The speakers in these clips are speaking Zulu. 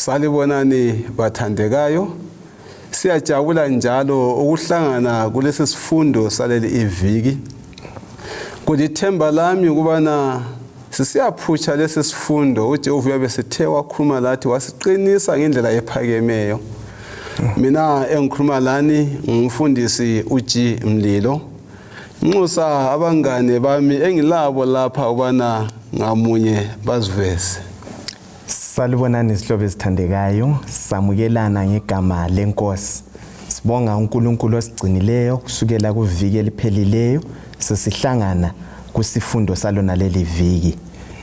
Salibonani bathandekayo. Siyajabula njalo ukuhlangana kulesi sifundo saleli iviki. Kulithemba lami ukubana sisiyaphutsha lesi sifundo uJehova uyabe sithe wakhuluma lathi wasiqinisa ngendlela ephakemeyo. Mina engikhuluma lani ngumfundisi uG Mlilo. Nxusa abangane bami engilabo lapha ubana ngamunye baziveze. Salibonani izihlobo ezithandekayo, samukelana ngegama lenkosi. Sibonga uNkulunkulu osigcinileyo kusukela kuviki eliphelileyo sesihlangana kusifundo salona leli viki.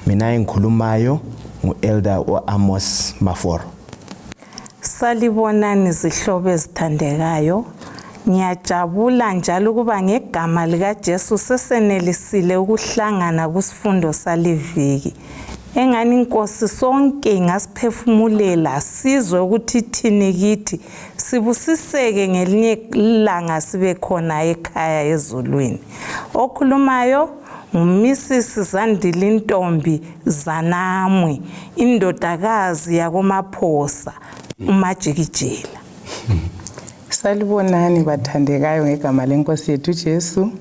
Mina engikhulumayo ngu-Elder u-Amos Maforo. Salibonani zihlobo ezithandekayo. Ngiyajabula njalo ukuba ngegama likaJesu sesenelisile ukuhlangana kusifundo saliviki. Engani inkosi sonke ingasiphefumulela sizwe ukuthi ithini kithi sibusiseke ngelinye ilanga sibe khona ekhaya ezulwini. Okhulumayo nguMrs Zandile Ntombi Zanamwe, indodakazi yakoMaphosa, uMajikijela. Salibonani bathandekayo ngegama lenkosi yethu Jesu.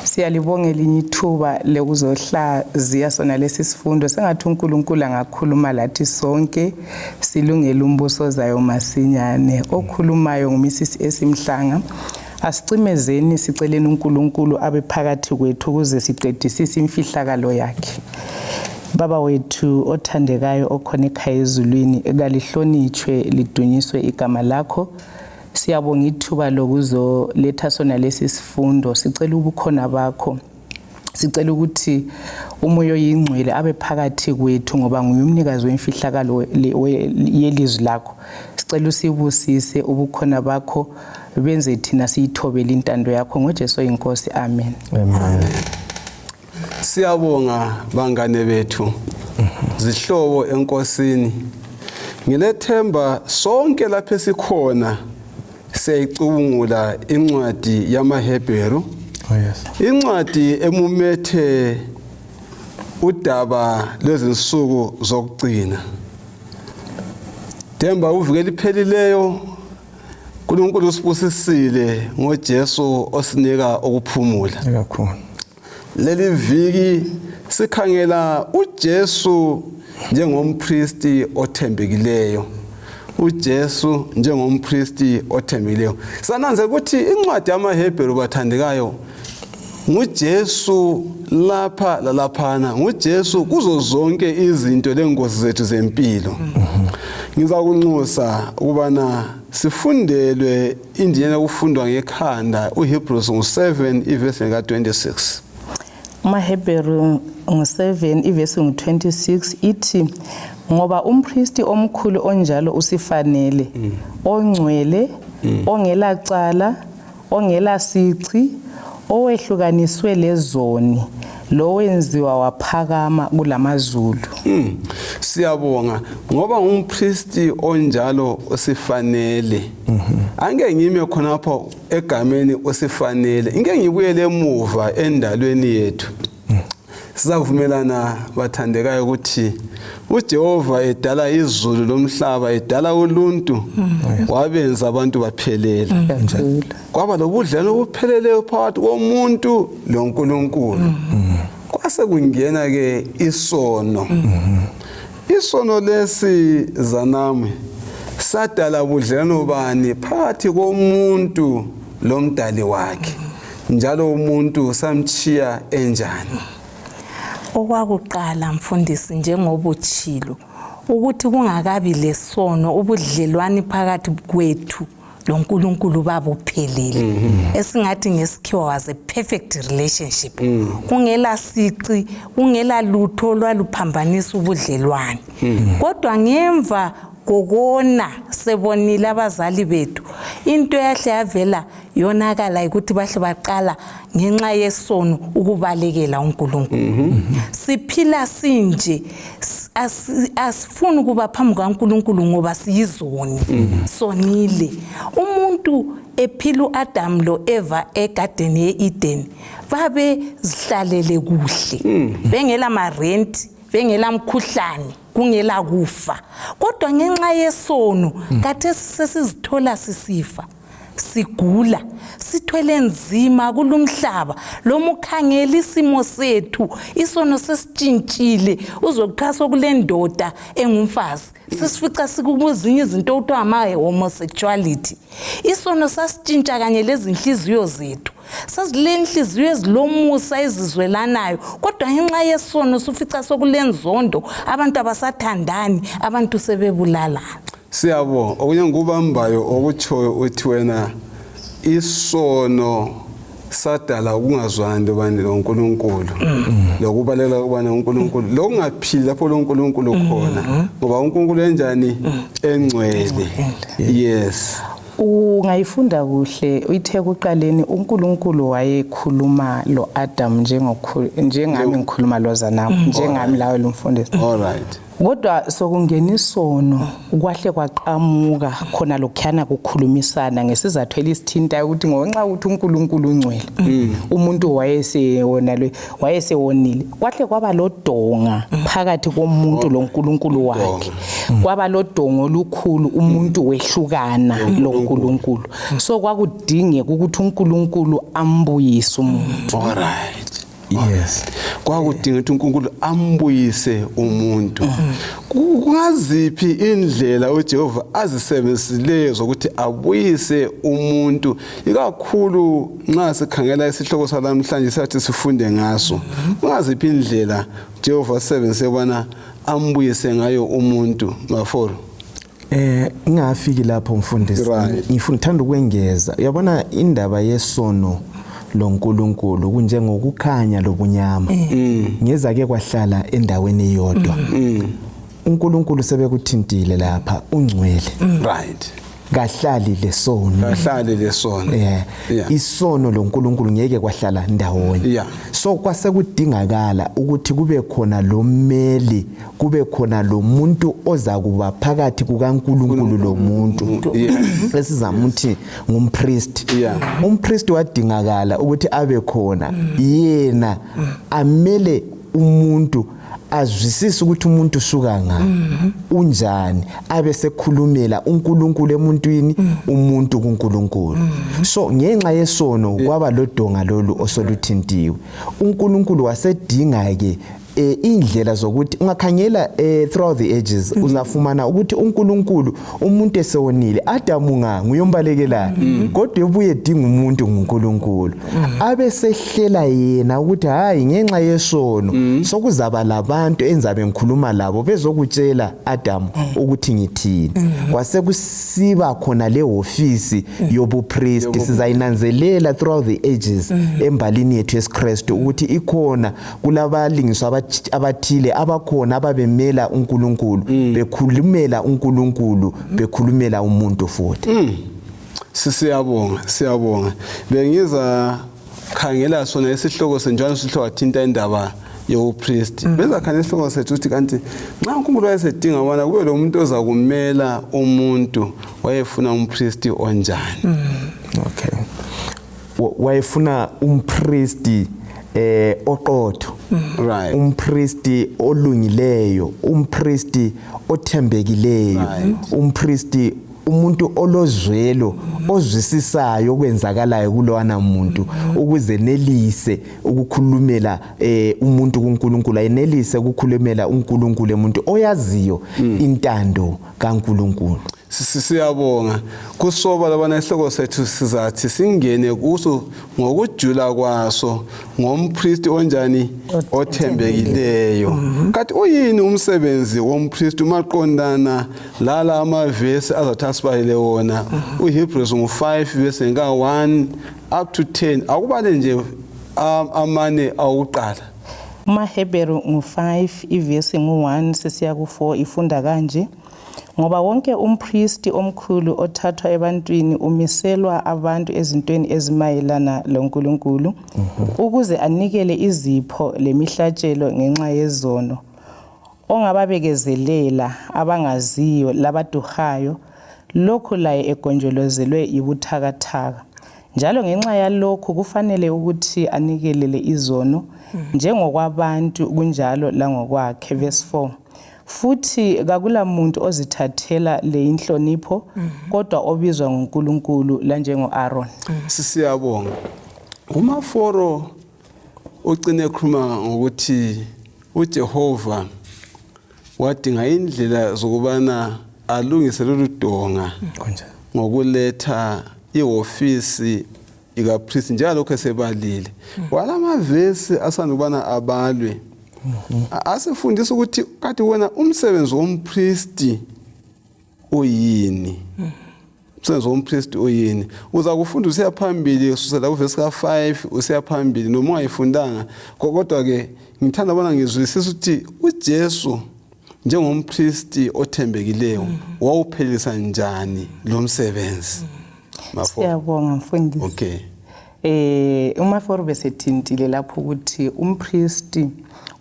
Siyalibonga elinye ithuba lokuzohlaziya sona lesi sifundo. Sengathi uNkulunkulu angakhuluma lathi sonke silungele umbuso ozayo masinyane. Okhulumayo nguMrs Esimhlanga. Asicimezeni siceleni uNkulunkulu abe phakathi kwethu ukuze siqedisise imfihlakalo yakhe. Baba wethu othandekayo okhona ekhaya ezulwini, kalihlonitshwe lidunyiswe igama lakho. Siyabonga ithuba lokuzoletha sona lesi sifundo. Sicela ubukhona bakho. Sicela ukuthi umoya oyingcwele abe phakathi kwethu ngoba nguye umnikazi wemfihlakalo yelizwi lakho. Sicela usibusise ubukhona bakho benze thina siyithobele intando yakho ngoJesu oyinkosi. Amen. Amen. Siyabonga bangane bethu zihlobo enkosini. Ngilethemba sonke lapho esikhona siyayicubungula incwadi yamaHebheru. Oh yes. Incwadi emumethe udaba lwezinsuku zokugcina. Themba uviki eliphelileyo uNkulunkulu usibusisile ngoJesu osinika ukuphumula. Kakhulu. Leli viki sikhangela uJesu njengompristi othembekileyo. uJesu njengompristi othembekileyo. Sananze ukuthi incwadi yamaHebheru bathandekayo nguJesu lapha lalaphana, nguJesu kuzo zonke izinto lengozi zethu zempilo. Ngizakunxusa ukubana sifundelwe indinyana yokufundwa ngekhanda uHebrews ngu-7 ivesi ka-26. AmaHebheru ngu-7 ivesi ngu-26 ithi ngoba umpristi omkhulu onjalo usifanele ongcwele ongela cala ongela sici owehlukaniswe lezoni lowenziwa waphakama kulamazulu. Siyabonga ngoba ngumpristi onjalo osifanele. Angeke ngime khonapho egameni osifanele. Ngeke ngibuyele emuva endalweni yethu. Sizavumelana bathandekayo ukuthi uJehova edala izulu lomhlaba edala uluntu wabenza abantu baphelela. Kwaba lobudlelwano obupheleleyo phakathi komuntu loNkulunkulu. Kwase kungena ke isono. Isono lesi zanami sadala budlelwano bani phakathi komuntu lomdali wakhe njalo umuntu samchiya enjani? Okwakuqala mfundisi njengoba utshilo ukuthi kungakabi lesono ubudlelwani phakathi kwethu loNkulunkulu babuphelele. Esingathi ngesikhiwa was a perfect relationship. Kungela sici, kungela lutho olwaluphambanisa ubudlelwani. Kodwa ngemva kokona sebonile abazali bethu, into yahle yavela yonakala ukuthi bahle baqala ngenxa yesono ukubalekela uNkulunkulu. Siphila sinje asifuni ukuba phambi kaNkulunkulu ngoba siyizoni. Sonile. Umuntu ephila uAdam lo Eva egadeni yeEden babezihlalele kuhle bengela marent. bengela mkhuhlane, kungela kufa. Kodwa ngenxa yesono khathesi sesizithola sisifa, sigula, sithwele nzima kulumhlaba. Loma ukhangela isimo sethu, isono sesitshintshile, uzoqhaswa kule ndoda engumfazi, sesifica sikukuzinye izinto okuthiwa ama-homosexuality. Isono sasitshintsha kanye lezinhliziyo zethu, sazilenhliziyo ezilomusa ezizwelanayo, kodwa ngenxa yesono sufica sokulenzondo, abantu abasathandani, abantu sebebulalana. Siyabonga. Okunye ngikubambayo okutshoyo uthi wena isono sadala ukungazwani lobani loNkulunkulu, lokubaleka kubana uNkulunkulu, lokungaphili lapho loNkulunkulu khona, ngoba uNkulunkulu enjani? Engcwele. Yes. Ungayifunda kuhle ithe kuqaleni uNkulunkulu wayekhuluma lo-Adam njengami ngikhuluma lozanami, njengami lawe lumfundisi. All right. Kodwa sokungena isono kwahle kwaqhamuka khona lokhuyana kukhulumisana ngesizathu elisithintayo ukuthi ngonxa ukuthi uNkulunkulu ungcwele, umuntu wayesewona lo wayesewonile, kwahle kwaba lodonga phakathi komuntu loNkulunkulu wakhe, kwaba lodonga olukhulu, umuntu wehlukana loNkulunkulu. So kwakudingeka ukuthi uNkulunkulu ambuyise umuntu. All right. Yes. Kwakudinga ukuthi uNkulunkulu ambuyise umuntu. Kungaziphi indlela uJehova azisebenzisileyo zokuthi abuyise umuntu, ikakhulu nxa sikhangela isihloko salamhlanje sathi sifunde ngaso? Kungaziphi indlela uJehova asebenzise ukubana ambuyise ngayo umuntu, Maforo? Ngingafiki lapho mfundisi. Ngifuna uthanda ukwengeza. Uyabona indaba yesono loNkulunkulu kunjengokukhanya lobunyama. Ngeza ke kwahlala endaweni eyodwa. uNkulunkulu sebekuthintile lapha, ungcwele. Kahlali lesono. Kahlali lesono. Isono loNkulunkulu ngeke kwahlala ndawonye. So kwasekudingakala ukuthi kube khona lo mmeli, kube khona lo muntu ozakuba phakathi kukaNkulunkulu lomuntu. Esizama ukuthi ngumpriest. Umpriest wadingakala ukuthi abe khona. Yena amele umuntu, azwisise ukuthi umuntu usuka nga, unjani, abe sekhulumela uNkulunkulu emuntwini, umuntu kuNkulunkulu. So ngenxa yesono kwaba lodonga lolu osoluthintiwe. uNkulunkulu wasedinga ke indlela zokuthi ungakhangela throughout the ages, uzafumana ukuthi uNkulunkulu umuntu esewonile, Adamu nga nguyombalekelayo, kodwa ebuye edinga umuntu nguNkulunkulu, abe sehlela yena ukuthi hayi, ngenxa yesono sokuzaba labantu enzabe ngikhuluma labo bezokutshela Adamu ukuthi ngithini. Kwase kusiba khona le hofisi yobupriest. Sizayinanzelela throughout the ages embalini yethu yesiKristu ukuthi ikhona, kulabalingiswa abathile abakhona ababemela uNkulunkulu, bekhulumela uNkulunkulu, bekhulumela umuntu futhi. Sisiyabonga, siyabonga. Bengiza khangela sona isihloko senjalo, sihloko athinta indaba yobupriest. Benza khangela isihloko sethu ukuthi kanti nxa uNkulunkulu wayesedinga ubana kube lo muntu oza kumela umuntu, wayefuna umpriest onjani? Okay, wayefuna umpriest oqotho, umpriest olungileyo, umpriest othembekileyo, umpriest, umuntu olozwelo, ozwisisayo okwenzakalayo kulowana muntu, ukuze nelise ukukhulumela umuntu kuNkulunkulu, ayenelise ukukhulumela uNkulunkulu emuntu oyaziyo intando kaNkulunkulu. Siyabonga. Kusoba labana isihloko sethu sizathi singene kuso ngokujula kwaso ngompristi onjani? Othembekileyo. Kanti uyini umsebenzi wompristi maqondana lala amavesi azathi asibalele wona? UHebrews ngu-5 verse nga-1 up to 10. Akubale nje amane awokuqala. UmaHebheru ngu-5 ivesi ngu-1 sisiya ku-4, ifunda kanje: Ngoba wonke umpristi omkhulu othathwa ebantwini umiselwa abantu ezintweni ezimayelana loNkulunkulu, ukuze anikele izipho lemihlatshelo ngenxa yezono, ongababekezelela abangaziyo labaduhayo, lokhu laye egonjolozelwe yibuthakathaka. Njalo ngenxa yalokhu kufanele ukuthi anikelele izono njengokwabantu kunjalo langokwakhe. Verse 4. Futhi kakulamuntu ozithathela le inhlonipho kodwa obizwa nguNkulunkulu lanjengo-Aaron. Sisiyabonga. UMaforo ucine ekhuluma ngokuthi uJehova wadinga indlela zokubana alungise lolu donga ngokuletha ihofisi ikapriest njengalokhu esebalile. Walamavesi asanda ukubana abalwe asifundisa ukuthi kade wena umsebenzi wompristi uyini. Umsebenzi wompristi uyini? Uza kufunda usiya phambili kusukela kuvesi ka-5 usiya phambili noma ungayifundanga, kodwa-ke ngithanda bona ngizwisisa ukuthi uJesu njengompristi othembekileyo wawuphelisa njani lo msebenzi. Siyabonga mfundisi. Okay. UMaforo besethintile lapho ukuthi umpristi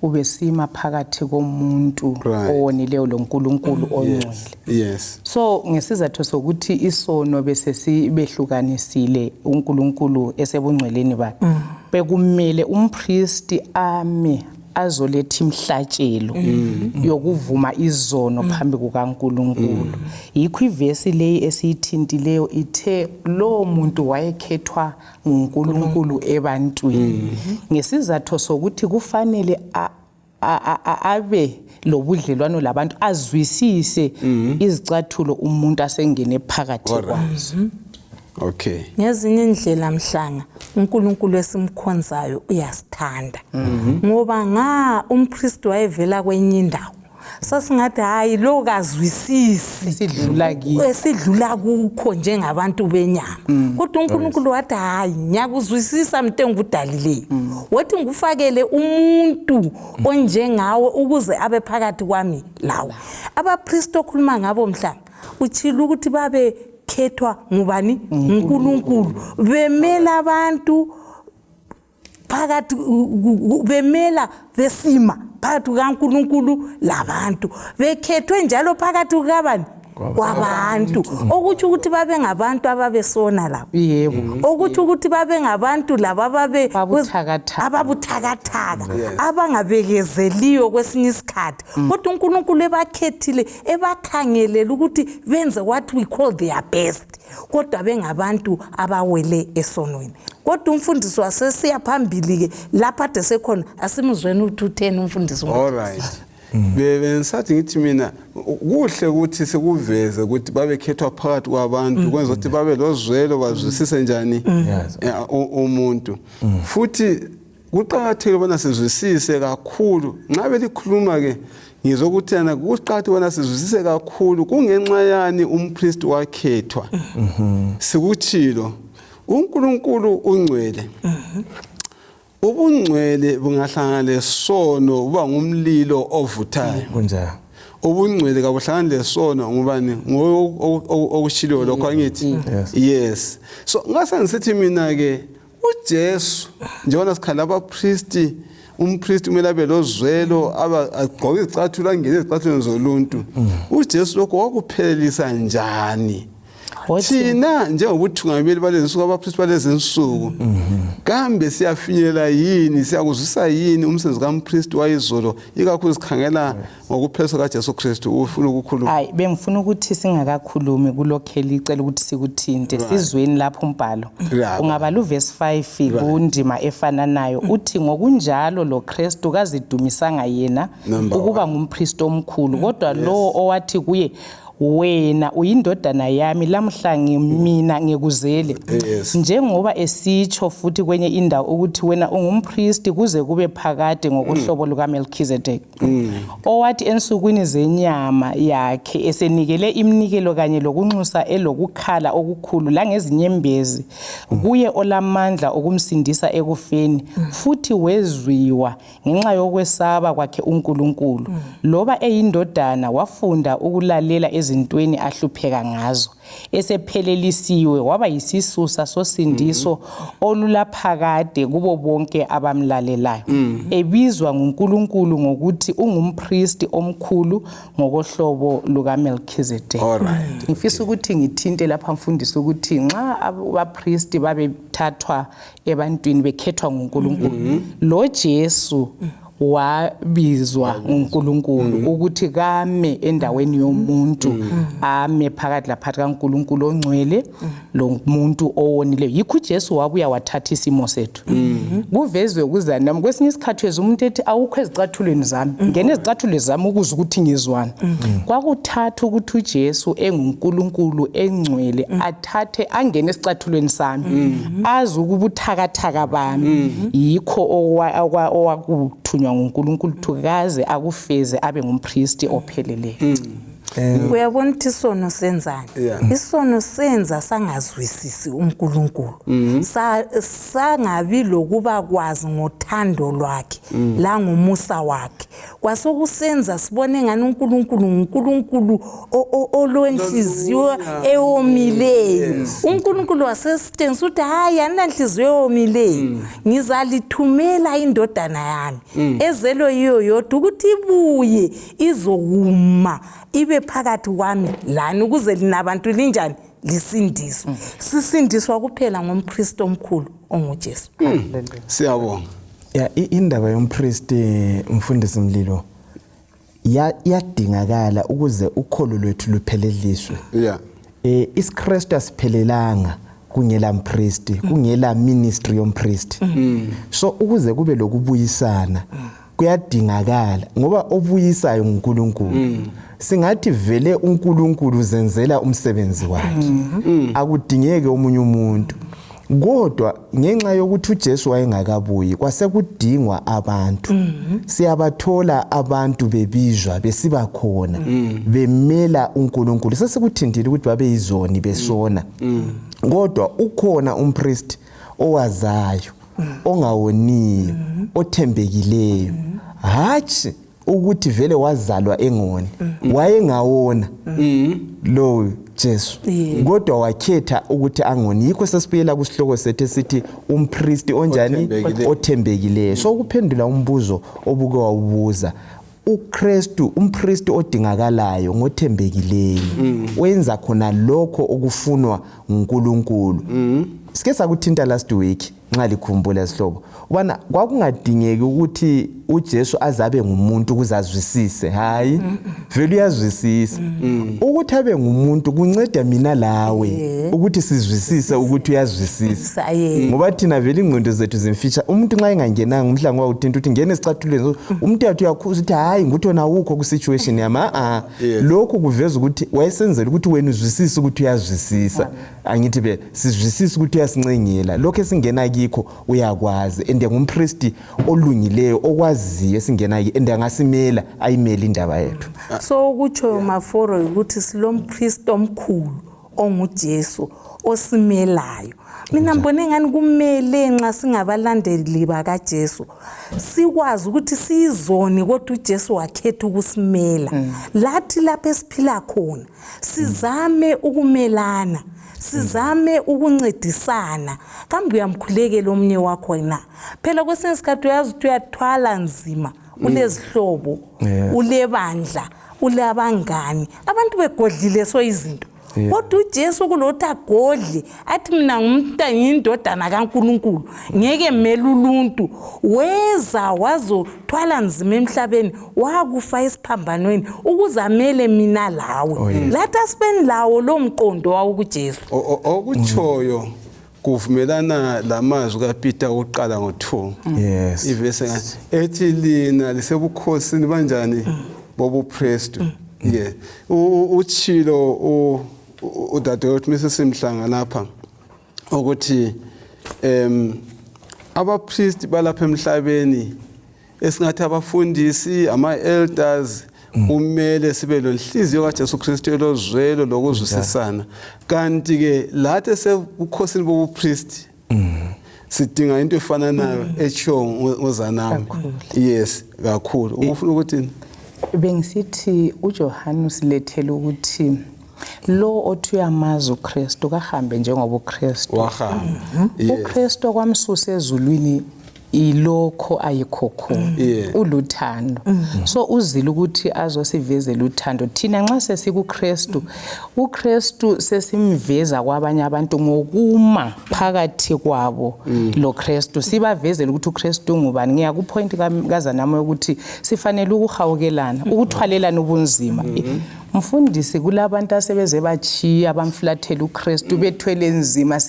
ubesima phakathi komuntu owonileyo loNkulunkulu ongcwele. Yes. So ngesizathu sokuthi isono bese sibehlukanisile uNkulunkulu esebungcweleni bakhe, bekumele umpristi ame azoletha imhlatshelo yokuvuma izono phambi kukaNkulunkulu. Yikho ivesi leyi esiyithintileyo ithe lo muntu wayekhethwa nguNkulunkulu ebantwini ngesizathu sokuthi kufanele abe lobudlelwano labantu, azwisise izicathulo umuntu asengene phakathi kwazo. Okay. Ngezinye indlela Mhlanga, uNkulunkulu esimkhonzayo uyasithanda. Ngoba nga umpristi wayevela kwenye indawo, sasingathi hayi lo kazwisisi esidlula kiyo, esidlula kukho njengabantu benyama. Kodwa uNkulunkulu wathi hayi ngiyakuzwisisa mntu engudalileyo, wathi ngufakele umuntu onjengawe ukuze abe phakathi kwami lawe. Abapristi okhuluma ngabo Mhlanga, utshilo ukuthi babe khethwa ngubani? NguNkulunkulu. Bemela abantu phakathi, bemela besima phakathi kukaNkulunkulu labantu, bekhethwe njalo phakathi kukabani? Kwabantu. Okutsho ukuthi babe ngabantu ababesona labo. Yebo. Okutsho ukuthi babe ngabantu labo ababe ababuthakathaka, abangabekezeliyo kwesinye isikhathi. Kodwa uNkulunkulu ebakhethile, ebakhangelela ukuthi benze what we call their best, kodwa bengabantu abawele esonweni. Kodwa umfundisi wasesiya phambili-ke lapha ade sekhona, asimuzweni ukuthi utheni umfundisi. All right. Bengisathi ngithi mina kuhle ukuthi sikuveze ukuthi babekhethwa phakathi kwabantu, kwenza ukuthi babe lozwelo, bazwisise njani umuntu. Futhi kuqakathekile ubana sizwisise kakhulu nxa belikhuluma ke, ngizokuthi yana kuqakathekile ubana sizwisise kakhulu kungenxa yani umpristi wakhethwa. Sikuthilo uNkulunkulu ungcwele. Ubungcwele bungahlangana lesono buba ngumlilo ovuthayo. Kunjalo. Ubungcwele kabuhlangani lesono ngubani? Okushilo lokho angithi. Yes. So ngase ngisithi mina ke uJesu njengoba sikhala abapristi, umpristi kumele abe lozwelo, agqoke izicathulo, angene ezicathulweni zoluntu. uJesu lokho wakuphelelisa njani? Thina njengobuthungameli balezi nsuku, abapristi balezi nsuku, kambe siyafinyelela yini, siyakuzwisa yini umsebenzi kampristi wayizolo, ikakhulu sikhangela ngokuphelisa kaJesu Kristu? Ufuna ukukhuluma? Hayi, bengifuna ukuthi singakakhulumi kulokhu elicela ukuthi sikuthinte, sizweni lapho umbhalo. Ungabala uvesi 5 kundima efananayo, uthi ngokunjalo lo Kristu kazidumisanga yena ukuba ngumpristi omkhulu, kodwa lowo owathi kuye, wena uyindodana yami, lamhla mina ngikuzele. Njengoba esitsho futhi kwenye indawo ukuthi wena ungumpristi kuze kube phakade ngokuhlobo lukaMelchizedek. Owathi ensukwini zenyama yakhe esenikele iminikelo kanye lokunxusa elokukhala okukhulu langezinyembezi kuye olamandla okumsindisa ekufeni, futhi wezwiwa ngenxa yokwesaba kwakhe uNkulunkulu. Loba eyindodana wafunda ukulalela. ezintweni ahlupheka ngazo, esephelelisiwe waba yisisusa sosindiso olulaphakade kubo bonke abamlalelayo, ebizwa nguNkulunkulu ngokuthi ungumpristi omkhulu ngokohlobo lukaMelchizedek. All right. Ngifisa ukuthi ngithinte lapha, mfundisi, ukuthi nxa abapristi babethathwa ebantwini bekhethwa nguNkulunkulu, lo Jesu wabizwa nguNkulunkulu ukuthi kame endaweni yomuntu, ame phakathi laphakathi kaNkulunkulu ongcwele lo muntu owonileyo. Yikho uJesu wabuya wathatha isimo sethu. Kuvezwe kuzanami kwesinye isikhathi weza umuntu ethi, "Awukho ezicathulweni zami, ngena ezicathulweni zami ukuze ukuthi ngizwana." Kwakuthatha ukuthi uJesu enguNkulunkulu engcwele athathe angene esicathulweni sami, azi ukubuthakathaka bami. Yikho owakuthunywa nguNkulunkulu ukuthi kaze akufeze, abe ngumpristi opheleleyo. Uyabona ukuthi isono senzani? Isono senza sangazwisisi uNkulunkulu, sangabi lokuba kwazi ngothando lwakhe langomusa wakhe. Kwasokusenza sibone ngani uNkulunkulu nguNkulunkulu olwenhliziyo ewomileyo. UNkulunkulu wasesitshengisa ukuthi, "Hayi, ananhliziyo ewomileyo, ngizalithumela indodana yami ezelwe yiyo yodwa ukuthi ibuye izokuma ibe phakathi kwami lani, ukuze lina bantu linjani? Lisindiswe." Sisindiswa kuphela ngompristi omkhulu onguJesu. Siyabonga. Ya, indaba yompristi, mfundisi Mlilo, iyadingakala ukuze ukholo lwethu lupheleliswe. IsiKristu asiphelelanga kungela mpristi, kungela ministry yompristi. So ukuze kube lokubuyisana kuyadingakala, ngoba obuyisayo nguNkulunkulu. Singathi vele uNkulunkulu uzenzela umsebenzi wakhe, akudingeke omunye umuntu. Kodwa ngenxa yokuthi uJesu wayengakabuyi, kwasekudingwa abantu. Siyabathola abantu bebizwa, besiba khona, bemela uNkulunkulu. Sesikuthintile ukuthi babeyizoni, besona, kodwa ukhona umpristi owazayo, ongawoniyo, othembekileyo. Hatshi ukuthi vele wazalwa engoni, wayengawona lo Jesu, kodwa wakhetha ukuthi angoni. Yikho sesibuyela kusihloko sethu esithi umpristi onjani? Othembekileyo. Othembekileyo. So ukuphendula umbuzo obuke wawubuza, uKristu, umpristi odingakalayo ngothembekileyo, wenza khona lokho okufunwa nguNkulunkulu. Sike sakuthinta last week, nxa likhumbula, sihlobo, ubana kwakungadingeki ukuthi uJesu azabe ngumuntu ukuze azwisise. Hayi, vele uyazwisisa. Ukuthi abe ngumuntu kunceda mina lawe ukuthi sizwisise ukuthi uyazwisisa, ngoba thina vele ingqondo zethu zimfitsha. Umuntu nxa engangenanga umhlango wawuthinta ukuthi ngene esicathulweni, umuntu yathi uyakhuza ukuthi, "Hayi, nguthi wena awukho ku-situation yami." A-a, lokhu kuveza ukuthi wayesenzela ukuthi wena uzwisise ukuthi uyazwisisa. Angithi be sizwisise ukuthi uyasincengela lokho esingena kikho, uyakwazi, and ngumpristi olungileyo okwaziyo esingena kikho, and angasimela, ayimele indaba yethu. So ukutsho, Maforo, ukuthi silompristi omkhulu onguJesu osimelayo. Mina ngibone ngani kumele nxa singabalandeli bakaJesu sikwazi ukuthi siyizoni, kodwa uJesu wakhetha ukusimela. Lathi lapho esiphila khona sizame ukumelana, sizame ukuncedisana. Kambe uyamkhulekela omunye wakho na? Phela kwesinye isikhathi uyazi ukuthi uyathwala nzima, ulezihlobo, ulebandla, ulabangani, abantu begodlile so izinto, kodwa uJesu kulokuthi agodle athi, "Mina ngiyindodana kaNkulunkulu, ngeke mele uluntu," weza wazothwala nzima emhlabeni, wakufa esiphambanweni ukuze amele mina lawe. Lathi asibeni lawo lo mqondo wawukuJesu. Okutshoyo kuvumelana lamazwi kaPeter wokuqala ngo-2, ivesi ethi, "Lina lisebukhosini banjani? Bobuprestu." Yeah, utshilo udadewethu Mrs Mhlanga lapha ukuthi abapriest balapha emhlabeni, esingathi abafundisi, ama-elders, kumele sibe lonhliziyo kaJesu Kristu elozwelo lokuzwisisana. Kanti-ke lathi esebukhosini bobupristi sidinga into efananayo etshiwo ngozanami. Yes, kakhulu. Ufuna ukuthini? Bengisithi uJohane usilethele ukuthi lo othi uyamazi uKristu kahambe njengoba uKristu wahamba. uKristu kwamsusa ezulwini ilokho ayikho khona, uluthando. So uzile ukuthi azosivezela uthando. Thina nxa sesikuKristu, uKristu sesimveza kwabanye abantu ngokuma phakathi kwabo lo Kristu, sibavezela ukuthi uKristu ngubani. Ngiya ku point kaZanamo yokuthi sifanele ukuhawukelana, ukuthwalelana ubunzima. Mfundisi, kulabantu asebeze bachiya bamflathela uKristu, bethwele nzima,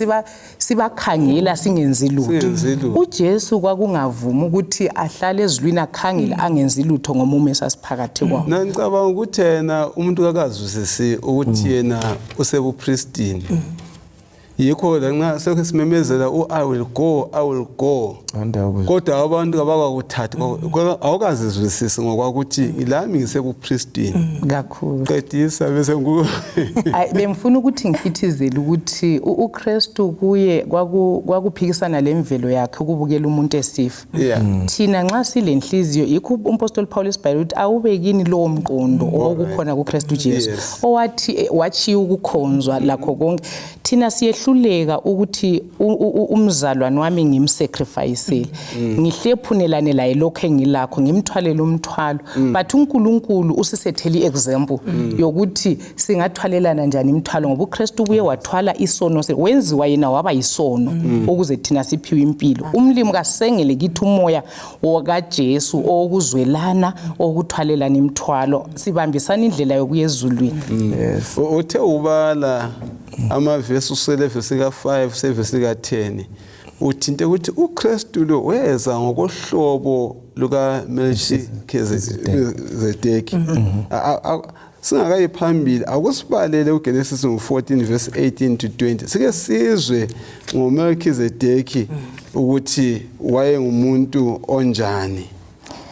sibakhangela singenzi lutho. Singenzi lutho. UJesu kwakungavumi ukuthi ahlale ezulwini akhangele angenzi lutho ngomumo esasiphakathi kwawo. Ngicabanga ukuthi yena umuntu kakazwisisi ukuthi yena usebupristini. Yikho lanxa sekhe simemezela u-I will go, I will go, kodwa abantu abakakuthathi, awukazizwisisi ngokwakuthi lami ngisebupristini. Kakhulu. Qedisa bese ngu Ayi, bengifuna ukuthi ngifithizele ukuthi uKristu kuye kwakuphikisana lemvelo yakhe ukubukela umuntu esifa. Thina nxa silenhliziyo, yikho umpostoli Paul isibhayile ukuthi awube kini lowo mqondo owawukhona kuKristu Jesu, owathi wachiya ukukhonzwa lakho konke. Thina siyehluleka ukuthi umzalwane wami ngimsacrificeele, ngihlephunelane laye lokho engilakho, ngimthwalele umthwalo. But uNkulunkulu usisethele i-example yokuthi singathwalelana njani imithwalo, ngoba uKristu ubuye wathwala isono, wenziwa yena waba yisono ukuze thina siphiwe impilo. Umlimi kasengele kithi umoya wakaJesu owokuzwelana, owokuthwalelana imithwalo, sibambisana indlela yokuya ezulwini. Uthe ubala amavesi usele vesi ka-5 sevesi ka-10, uthinte ukuthi uKristu lo weza ngokohlobo lukaMelchizedeki. Singakayi phambili, akusibalele uGenesis 14 verse 18 to 20, sike sizwe ngoMelchizedeki ukuthi wayengumuntu onjani.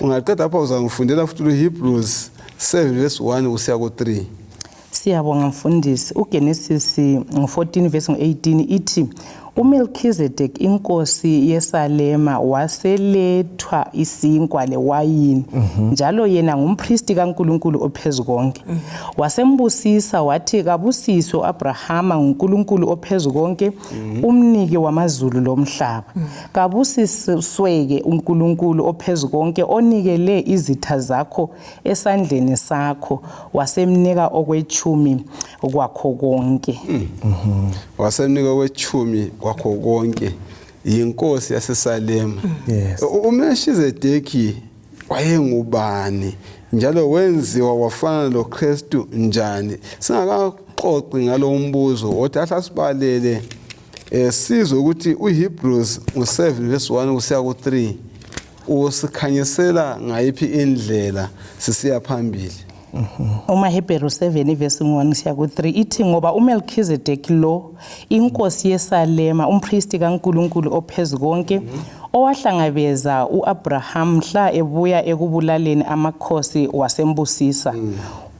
Ungaqeda lapha uzangifundela futhi uHebrews 7 verse 1 kusiya ku-3. Siyabonga mfundisi. UGenesis 14 verse 18 ithi uMelchizedek inkosi yeSalema waselethwa isinkwa lewayini, njalo yena ngumpristi kaNkuluNkulu ophezukonke. Wasembusisa wathi, kabusiswe uAbrahama nguNkulunkulu ophezukonke, umniki wamazulu lomhlaba. Kabusisweke uNkulunkulu ophezukonke onikele izitha zakho esandleni sakho. Wasemnika okwechumi kwakho konke. Wasemnika okwechumi kwakho konke, yinkosi yaseSalema. UMelchizedeki wayengubani, njalo wenziwa wafana loKristu njani? Singakaxoxi ngalo mbuzo, kodwa ahle asibalele sizwe ukuthi uHebrews ngo-7 verse 1 kusiya ku-3 usikhanyisela ngayiphi indlela sisiya phambili. UmaHebheru 7 ivesi 1 kusiya ku-3 ithi, ngoba uMelchizedek lo inkosi yeSalema, umpristi kaNkuluNkulu ophezukonke, owahlangabeza uAbraham mhla ebuya ekubulaleni amakhosi, wasembusisa.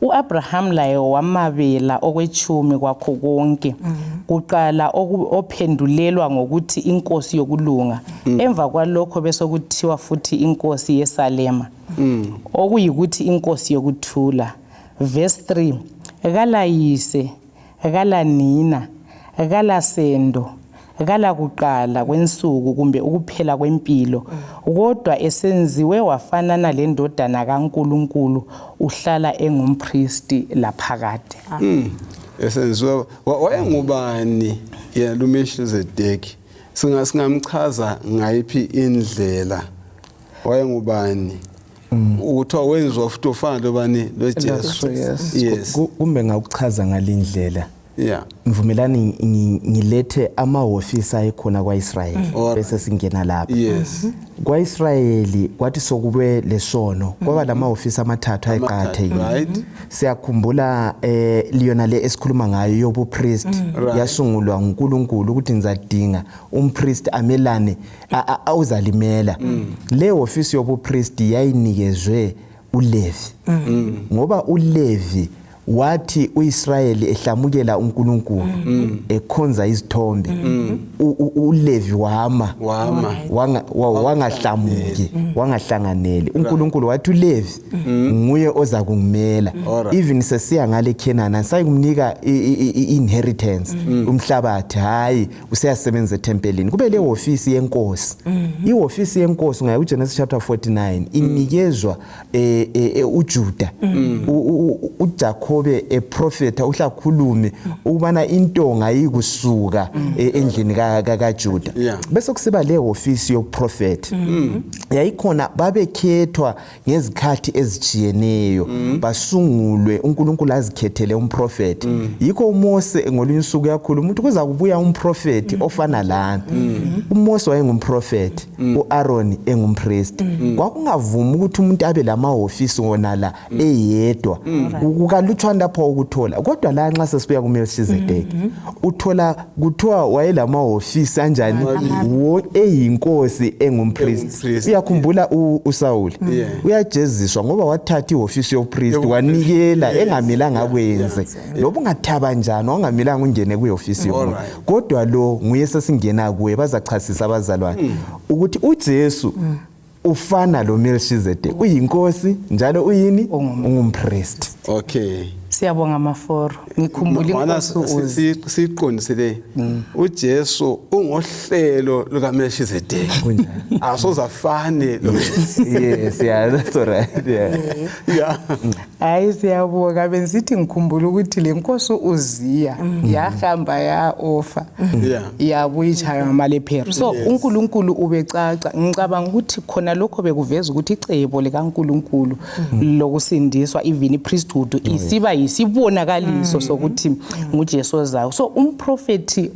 uAbraham laye wamabela okwechumi kwakho konke. Kuqala ophendulelwa ngokuthi inkosi yokulunga, emva kwalokho besokuthiwa futhi inkosi yeSalema, okuyikuthi inkosi yokuthula. Verse 3, kalayise, kalanina, kalasendo, kalakuqala kwensuku kumbe ukuphela kwempilo, kodwa esenziwe wafanana lendodana kaNkuluNkulu, uhlala engumpristi laphakade. Esenziwa wayengubani yena luMelchizedeki? Singamchaza ngayiphi indlela? Wayengubani? Ukuthiwa wenziwa futhi ufana lobani? LoJesu. Yes. Kumbe ngakuchaza ngalindlela. Mvumelani ngilethe amahofisi ayekhona kwaIsrayeli, bese singena lapha. KwaIsrayeli kwathi sokube lesono, kwaba lamahofisi amathathu ayeqakathekile. Siyakhumbula liyona le esikhuluma ngayo yobupriest, yasungulwa nguNkulunkulu ukuthi ngizadinga umpriest amelane awuzalimela. Le hofisi yobupriest yayinikezwe uLevi, ngoba uLevi Wathi uIsrayeli ehlamukela uNkulunkulu ekhonza izithombe, uLevi wama wangahlamuki, wangahlanganeli. uNkulunkulu wathi uLevi nguye oza kungimela. Even sesiya ngale Canaan sayikumnika i-inheritance, umhlabathi, hayi, useyasebenza ethempelini. Kube le ofisi yenkosi. Ihofisi yenkosi ngayo uGenesis chapter 49 inikezwa uJuda. uJakobe eprofeta uhlakhulume ukubana intonga ayikusuka endlini kaJuda. Bese kusiba le ofisi yokuprofeta yayikhona, babekhethwa ngezikhathi ezitshiyeneyo, basungulwe, uNkulunkulu azikhethele umprofeti. Yikho uMose ngolunye usuku yakhuluma ukuthi kuza kubuya umprofeti ofana lami. uMose wayengumprofeti, uAaron engumpriest. Kwakungavumi ukuthi umuntu abe lamahofisi wona la eyedwa, kukalutshwana lapho ukuthola. Kodwa la nxa sesibuya kuMelchizedek, uthola kuthiwa wayelamahofisi anjani? Eyinkosi, engumpriest. Engumpriest. Uyakhumbula uSawuli uyajeziswa ngoba wathatha ihofisi yopriest wanikela engamelanga akwenze. Loba ungathaba njani, wangamelanga ungene kwihofisi yomuntu. Kodwa lo nguye sesingena kuye. Bazachasisa abazalwane ukuthi uJesu ufana lo Melchizedek, uyinkosi njalo uyini? Ungumpriest. Okay. Siyabonga Maforo, ngikhumbula Mana inkosi uzi siqondise le, uJesu ungohlelo lukaMelchizedek, asozafane lo. Yes, yeah, that's all right, yeah. Hayi, siyabonga. Bensithi ngikhumbula ukuthi le nkosi uZiya yahamba ya-ofa, yabuya itshaywa ngamalepheru. So uNkulunkulu ubecaca. Ngicabanga ukuthi khona lokho bekuveza ukuthi icebo likaNkulunkulu lokusindiswa, even i-priesthood isiba yisibonakaliso sokuthi nguJesu ozayo. So umprofethi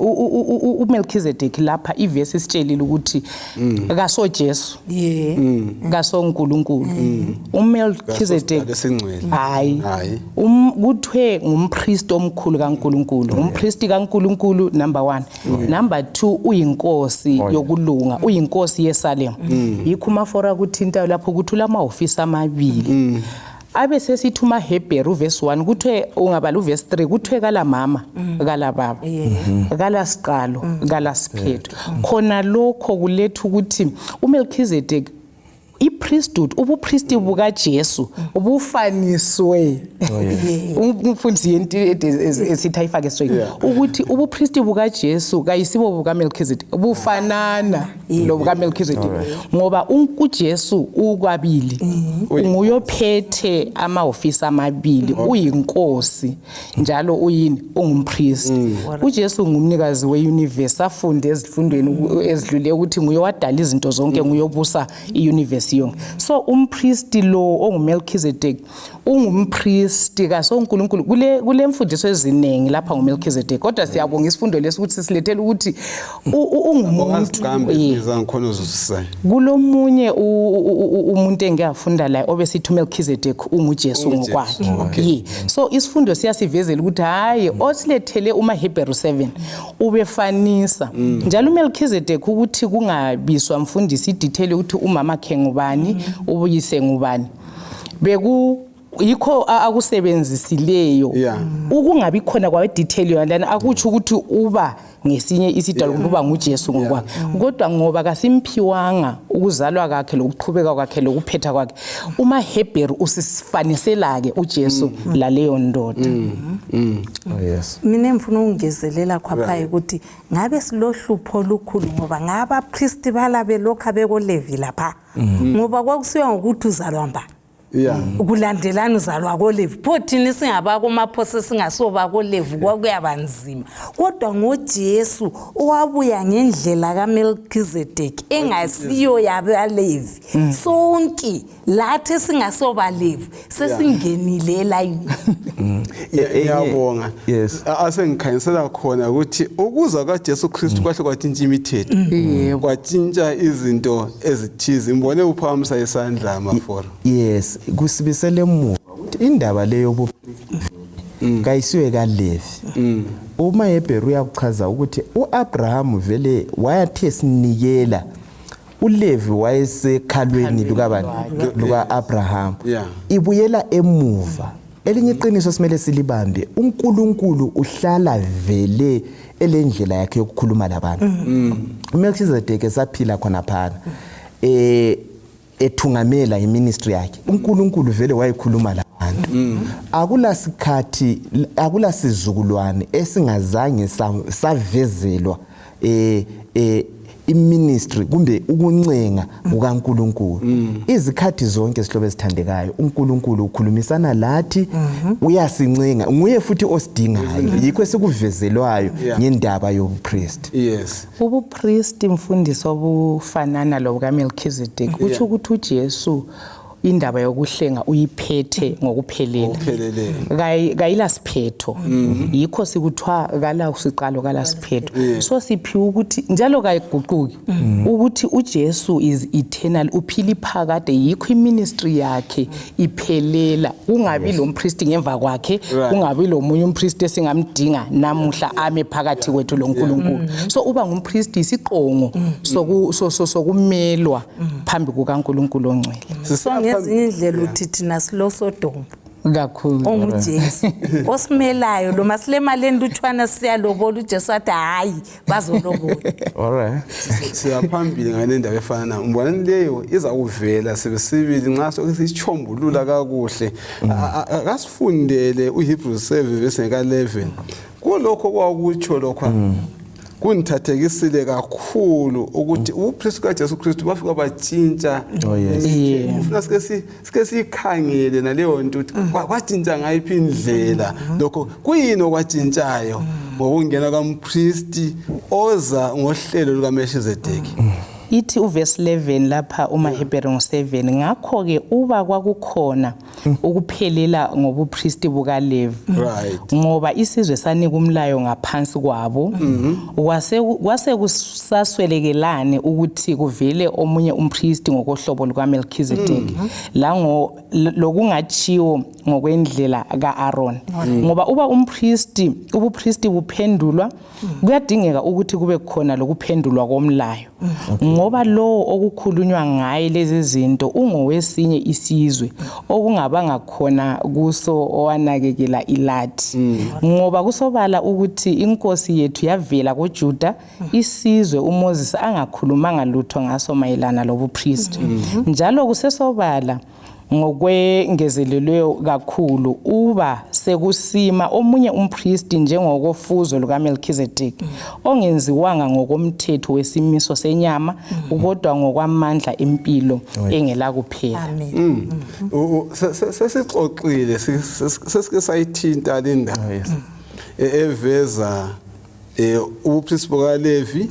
uMelchizedek lapha, ivesi isitshelile ukuthi kasoJesu, kasoNkulunkulu uMelchizedek. Esingcwele. Hayi. Hayi. Kuthiwe ngumpriest omkhulu kaNkulunkulu, umpriest kaNkulunkulu number 1, number 2 uyinkosi yokulunga, uyinkosi yeSalem. Yikho umafora kuthinta lapho ukuthi ulamahofisi amabili. Abe sesithi umaHebheru verse 1, kuthiwe, ungabala uverse 3, kuthiwe kala mama, kala baba, kala siqalo, kala siphetho. Khona lokho kuletha ukuthi uMelchizedek, i-priesthood, ubupristi bukaJesu bufaniswe. Umfundisi yento esithi ayifake straight ukuthi ubupristi bukaJesu kayisibo bukaMelchizedek, bufanana lo bukaMelchizedek, ngoba uJesu ukwabili, nguyophethe amahofisi amabili, uyinkosi njalo uyini? Ungumpriest. uJesu ngumnikazi weuniverse. Afunde ezifundweni ezidlule ukuthi nguye wadala izinto zonke, nguye obusa iuniverse yonke. So umpriest lo onguMelchizedek ungumpriest, kasoNkulunkulu. Kule mfundiso eziningi lapha nguMelchizedek, kodwa siyabonga isifundo lesi ukuthi sisilethele ukuthi ungumuntu. Ongaziqambi zangikhona uzuzisisayo. Kulomunye umuntu engiyafunda la obesithi uMelchizedek unguJesu UnguJesu, ngokwakhe. okay. Ye. So isifundo siyasivezela ukuthi hayi, osilethele umaHebheru 7 ubefanisa njalo uMelchizedek, ukuthi kungabiswa mfundisi idetail ukuthi umama khe ngubani, ubuyise ngubani, beku yikho akusebenzisileyo. Ukungabi khona kwawe detail yona lana akutsho ukuthi uba ngesinye isidalo kumbe uba nguJesu ngokwakhe, kodwa ngoba kasimphiwanga ukuzalwa kwakhe lokuqhubeka kwakhe lokuphetha kwakhe, umaHebheru usisifanisela-ke uJesu laleyo ndoda. Oh yes. Mina engifuna ukungezelela khwaphayo ukuthi ngabe silohlupho olukhulu ngoba ngabapristi bala belokhu bekoLevi lapha, ngoba kwakusiwa ngokuthi uzalwa mba, kulandelana uzalwa koLevi. Pho thina singabakoMaphosa singasobakoLevi, kwakuyaba nzima. Kodwa ngoJesu owabuya ngendlela kaMelkizedeki engasiyo yabalevi, sonke lathi esingasobalevi sesingenile elayini. Ngiyabonga. Yes. Asengikhanyisela khona ukuthi ukuza kaJesu Kristu kwahle kwatshintsha imithetho, kwatshintsha izinto ezithize. Ngibone uphakamisa isandla, Maforo. Yes, kusibisele emuva ukuthi indaba leyo yobupristi kayisiwe kaLevi. Uma Hebheru uyakuchaza ukuthi uAbraham vele wayathe sinikela, uLevi wayesekhalweni lukabani? Luka-Abraham. Ibuyela emuva. Elinye iqiniso simele silibambe, uNkulunkulu uhlala vele elendlela yakhe yokukhuluma labantu. uMelchizedek esaphila khona phana ethungamela iministry yakhe, uNkulunkulu vele wayekhuluma labantu. Akula sikhathi, akula sizukulwane esingazange savezelwa iministry kumbe ukuncenga kukaNkulunkulu. Izikhathi zonke, sihlobo ezithandekayo, uNkulunkulu ukhulumisana lathi, uyasincenga, nguye futhi osidingayo, yikho esikuvezelwayo ngendaba yobupriest. Ubupristi, mfundisi, obufanana lobukaMelchizedek, utsho ukuthi uJesu indaba yokuhlenga uyiphethe ngokuphelela. Ngokupheleleyo. Kayilasiphetho, yikho sikuthiwa kala siqalo, kala siphetho. So siphiwe ukuthi njalo kayiguquki, ukuthi uJesu is eternal, uphila iphakade, yikho iministry yakhe iphelela, kungabi lo mpristi ngemva kwakhe, kungabi lo munye umpristi esingamdinga namuhla ame phakathi kwethu lo Nkulunkulu. So uba ngumpristi isiqongo sokumelwa phambi kukaNkulunkulu ongcwele. So ngezinye indlela uthi thina siloSodoma Kakhulu. onguJesu osimelayo. Lo masilemali entutshwana siyalobola, uJesu athi hayi, bazolobola. All right. Siyaphambili ngale ndaba efana, ngibona leyo iza kuvela sibisibili nxa soke siyichombulula kakuhle. Akasifundele uHebrews 7 verse ka-11. Kulokho kwakutsho lokho kungithathekisile kakhulu ukuthi ubupristi kaJesu Kristu bafika batshintsha. Oh, yes. Ufuna sike siyikhangele naleyo nto ukuthi kwatshintsha ngayiphi indlela lokho, kuyini okwatshintshayo ngokungena kampristi oza ngohlelo lukaMelchizedeki. Ithi uverse 11 lapha umaHebheru ngo-7: "Ngakho-ke uba kwakukhona ukuphelela ngobupristi bukaLevi, ngoba isizwe sanika umlayo ngaphansi kwabo, kwase kusaswelekelani ukuthi kuvele omunye umpristi ngokohlobo lukaMelchizedeki, lango lokungatshiwo ngokwendlela ka-Aaron? Ngoba uba umpristi ubupristi buphendulwa, kuyadingeka ukuthi kube khona lokuphendulwa komlayo, ngoba lowo okukhulunywa ngaye lezi zinto ungowesinye isizwe, okungabanga khona kuso owanakekela ilathi. Ngoba kusobala ukuthi inkosi yethu yavela kuJuda, isizwe uMoses angakhulumanga lutho ngaso mayelana lobupristi. Njalo kusesobala ngokwengezelelweyo kakhulu uba sekusima omunye umpristi njengokofuzo lukaMelchizedeki, ongenziwanga ngokomthetho wesimiso senyama, kodwa ngokwamandla empilo engelakuphela." Amen. Sesixoxile, sesike sayithinta le ndaba eveza ubupristi bukaLevi,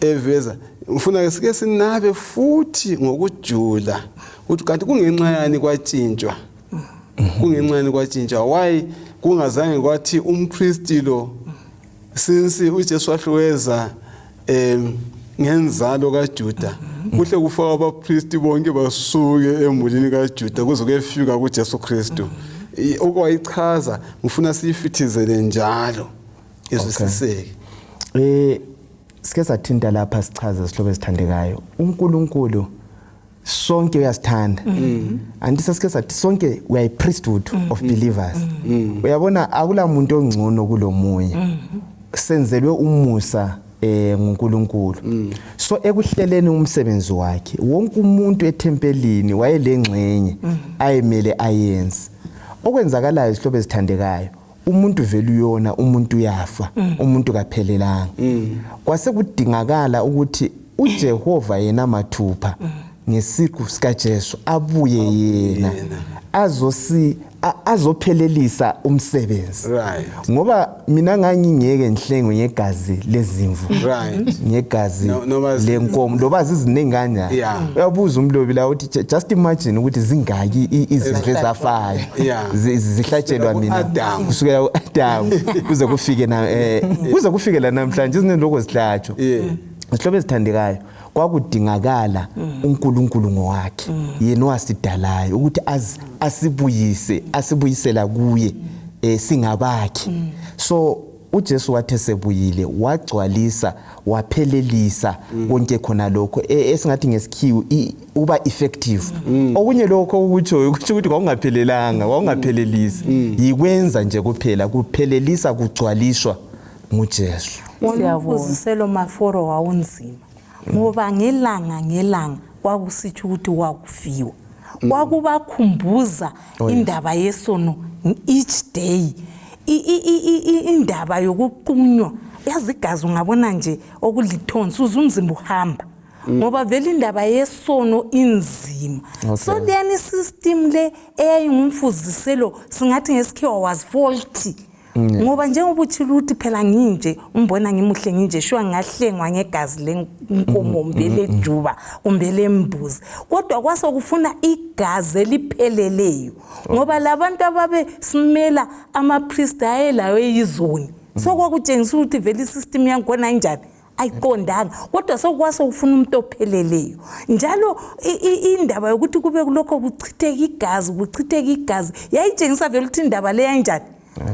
eveza ngifuna ke sike sinabe futhi ngokujula ukuthi kanti kungenxa yani kwatshintshwa, kungenxa yani kwatshintshwa, why kungazange kwathi umpristi lo, since uJesu wahloweza ngenzalo kaJuda, kuhle kufaka abapristi bonke basuke emulini kaJuda kuze kuyefika kuJesu Kristu. Okwayichaza ngifuna siyifithizele njalo izwisiseke. Sike sathinta lapha, sichaza, sihlobo esithandekayo, uNkulunkulu sonke uyasithanda, anti sesike sathi sonke we are a priesthood of believers. Uyabona, akula muntu ongcono kulomunye, senzelwe umusa nguNkulunkulu. So ekuhleleni umsebenzi wakhe, wonke umuntu ethempelini wayelengxenye ayemele ayenze. Okwenzakalayo, isihlobo ezithandekayo, umuntu vele uyona, umuntu uyafa, umuntu kaphelelanga. Kwase kudingakala ukuthi uJehova yena mathupha ngesiqu sikaJesu abuye yena azophelelisa umsebenzi, ngoba mina ngangingeke ngihlengwe ngegazi lezimvu, ngegazi lenkomo, loba ziziningi kanjani. Uyabuza umlobi la uthi just imagine ukuthi zingaki izimvu ezafayo zihlatshelwa mina, Ku-Adam. kusukela ku-Adam kuze kufike na kuze kufike la namhlanje izinto zihlatshwa. Zihlobo ezithandekayo, kwakudingakala uNkulunkulu ngowakhe yena owasidalayo ukuthi asibuyise, asibuyisela kuye singabakhe. So uJesu wathi esebuyile wagcwalisa waphelelisa konke khona lokho esingathi ngesikhiwu uba effective. Okunye lokho okutshoyo kusho ukuthi kwakungaphelelanga, kwakungaphelelisi, yikwenza nje kuphela, kuphelelisa kugcwaliswa nguJesu. Wona umfuziselo maforo wawunzima ngoba ngelanga ngelanga kwakusitsho ukuthi kwakufiwa, kwakubakhumbuza indaba yesono each day, indaba yokuqunywa. Yazi igazi ungabona nje okulithonsi uze umzimba uhamba, ngoba vele indaba yesono inzima. So leyani system le eyayingumfuziselo singathi ngesikhiwa was faulty, ngoba njengoba utshilo ukuthi phela nginje umbona ngimuhle nginje, shuwa ngingahlengwa ngegazi lenkomo kumbe lejuba kumbe lembuzi, kodwa kwasokufuna igazi elipheleleyo, ngoba labantu ababe simela amapriest ayelayo eyizoni. So kwakutshengisa ukuthi vele isystem yangikhona injani, ayiqondanga, kodwa sokwase kufuna umuntu opheleleyo. Njalo indaba yokuthi kube kulokho kuchitheka igazi, kuchitheka igazi, yayitshengisa vele ukuthi indaba le yanjani,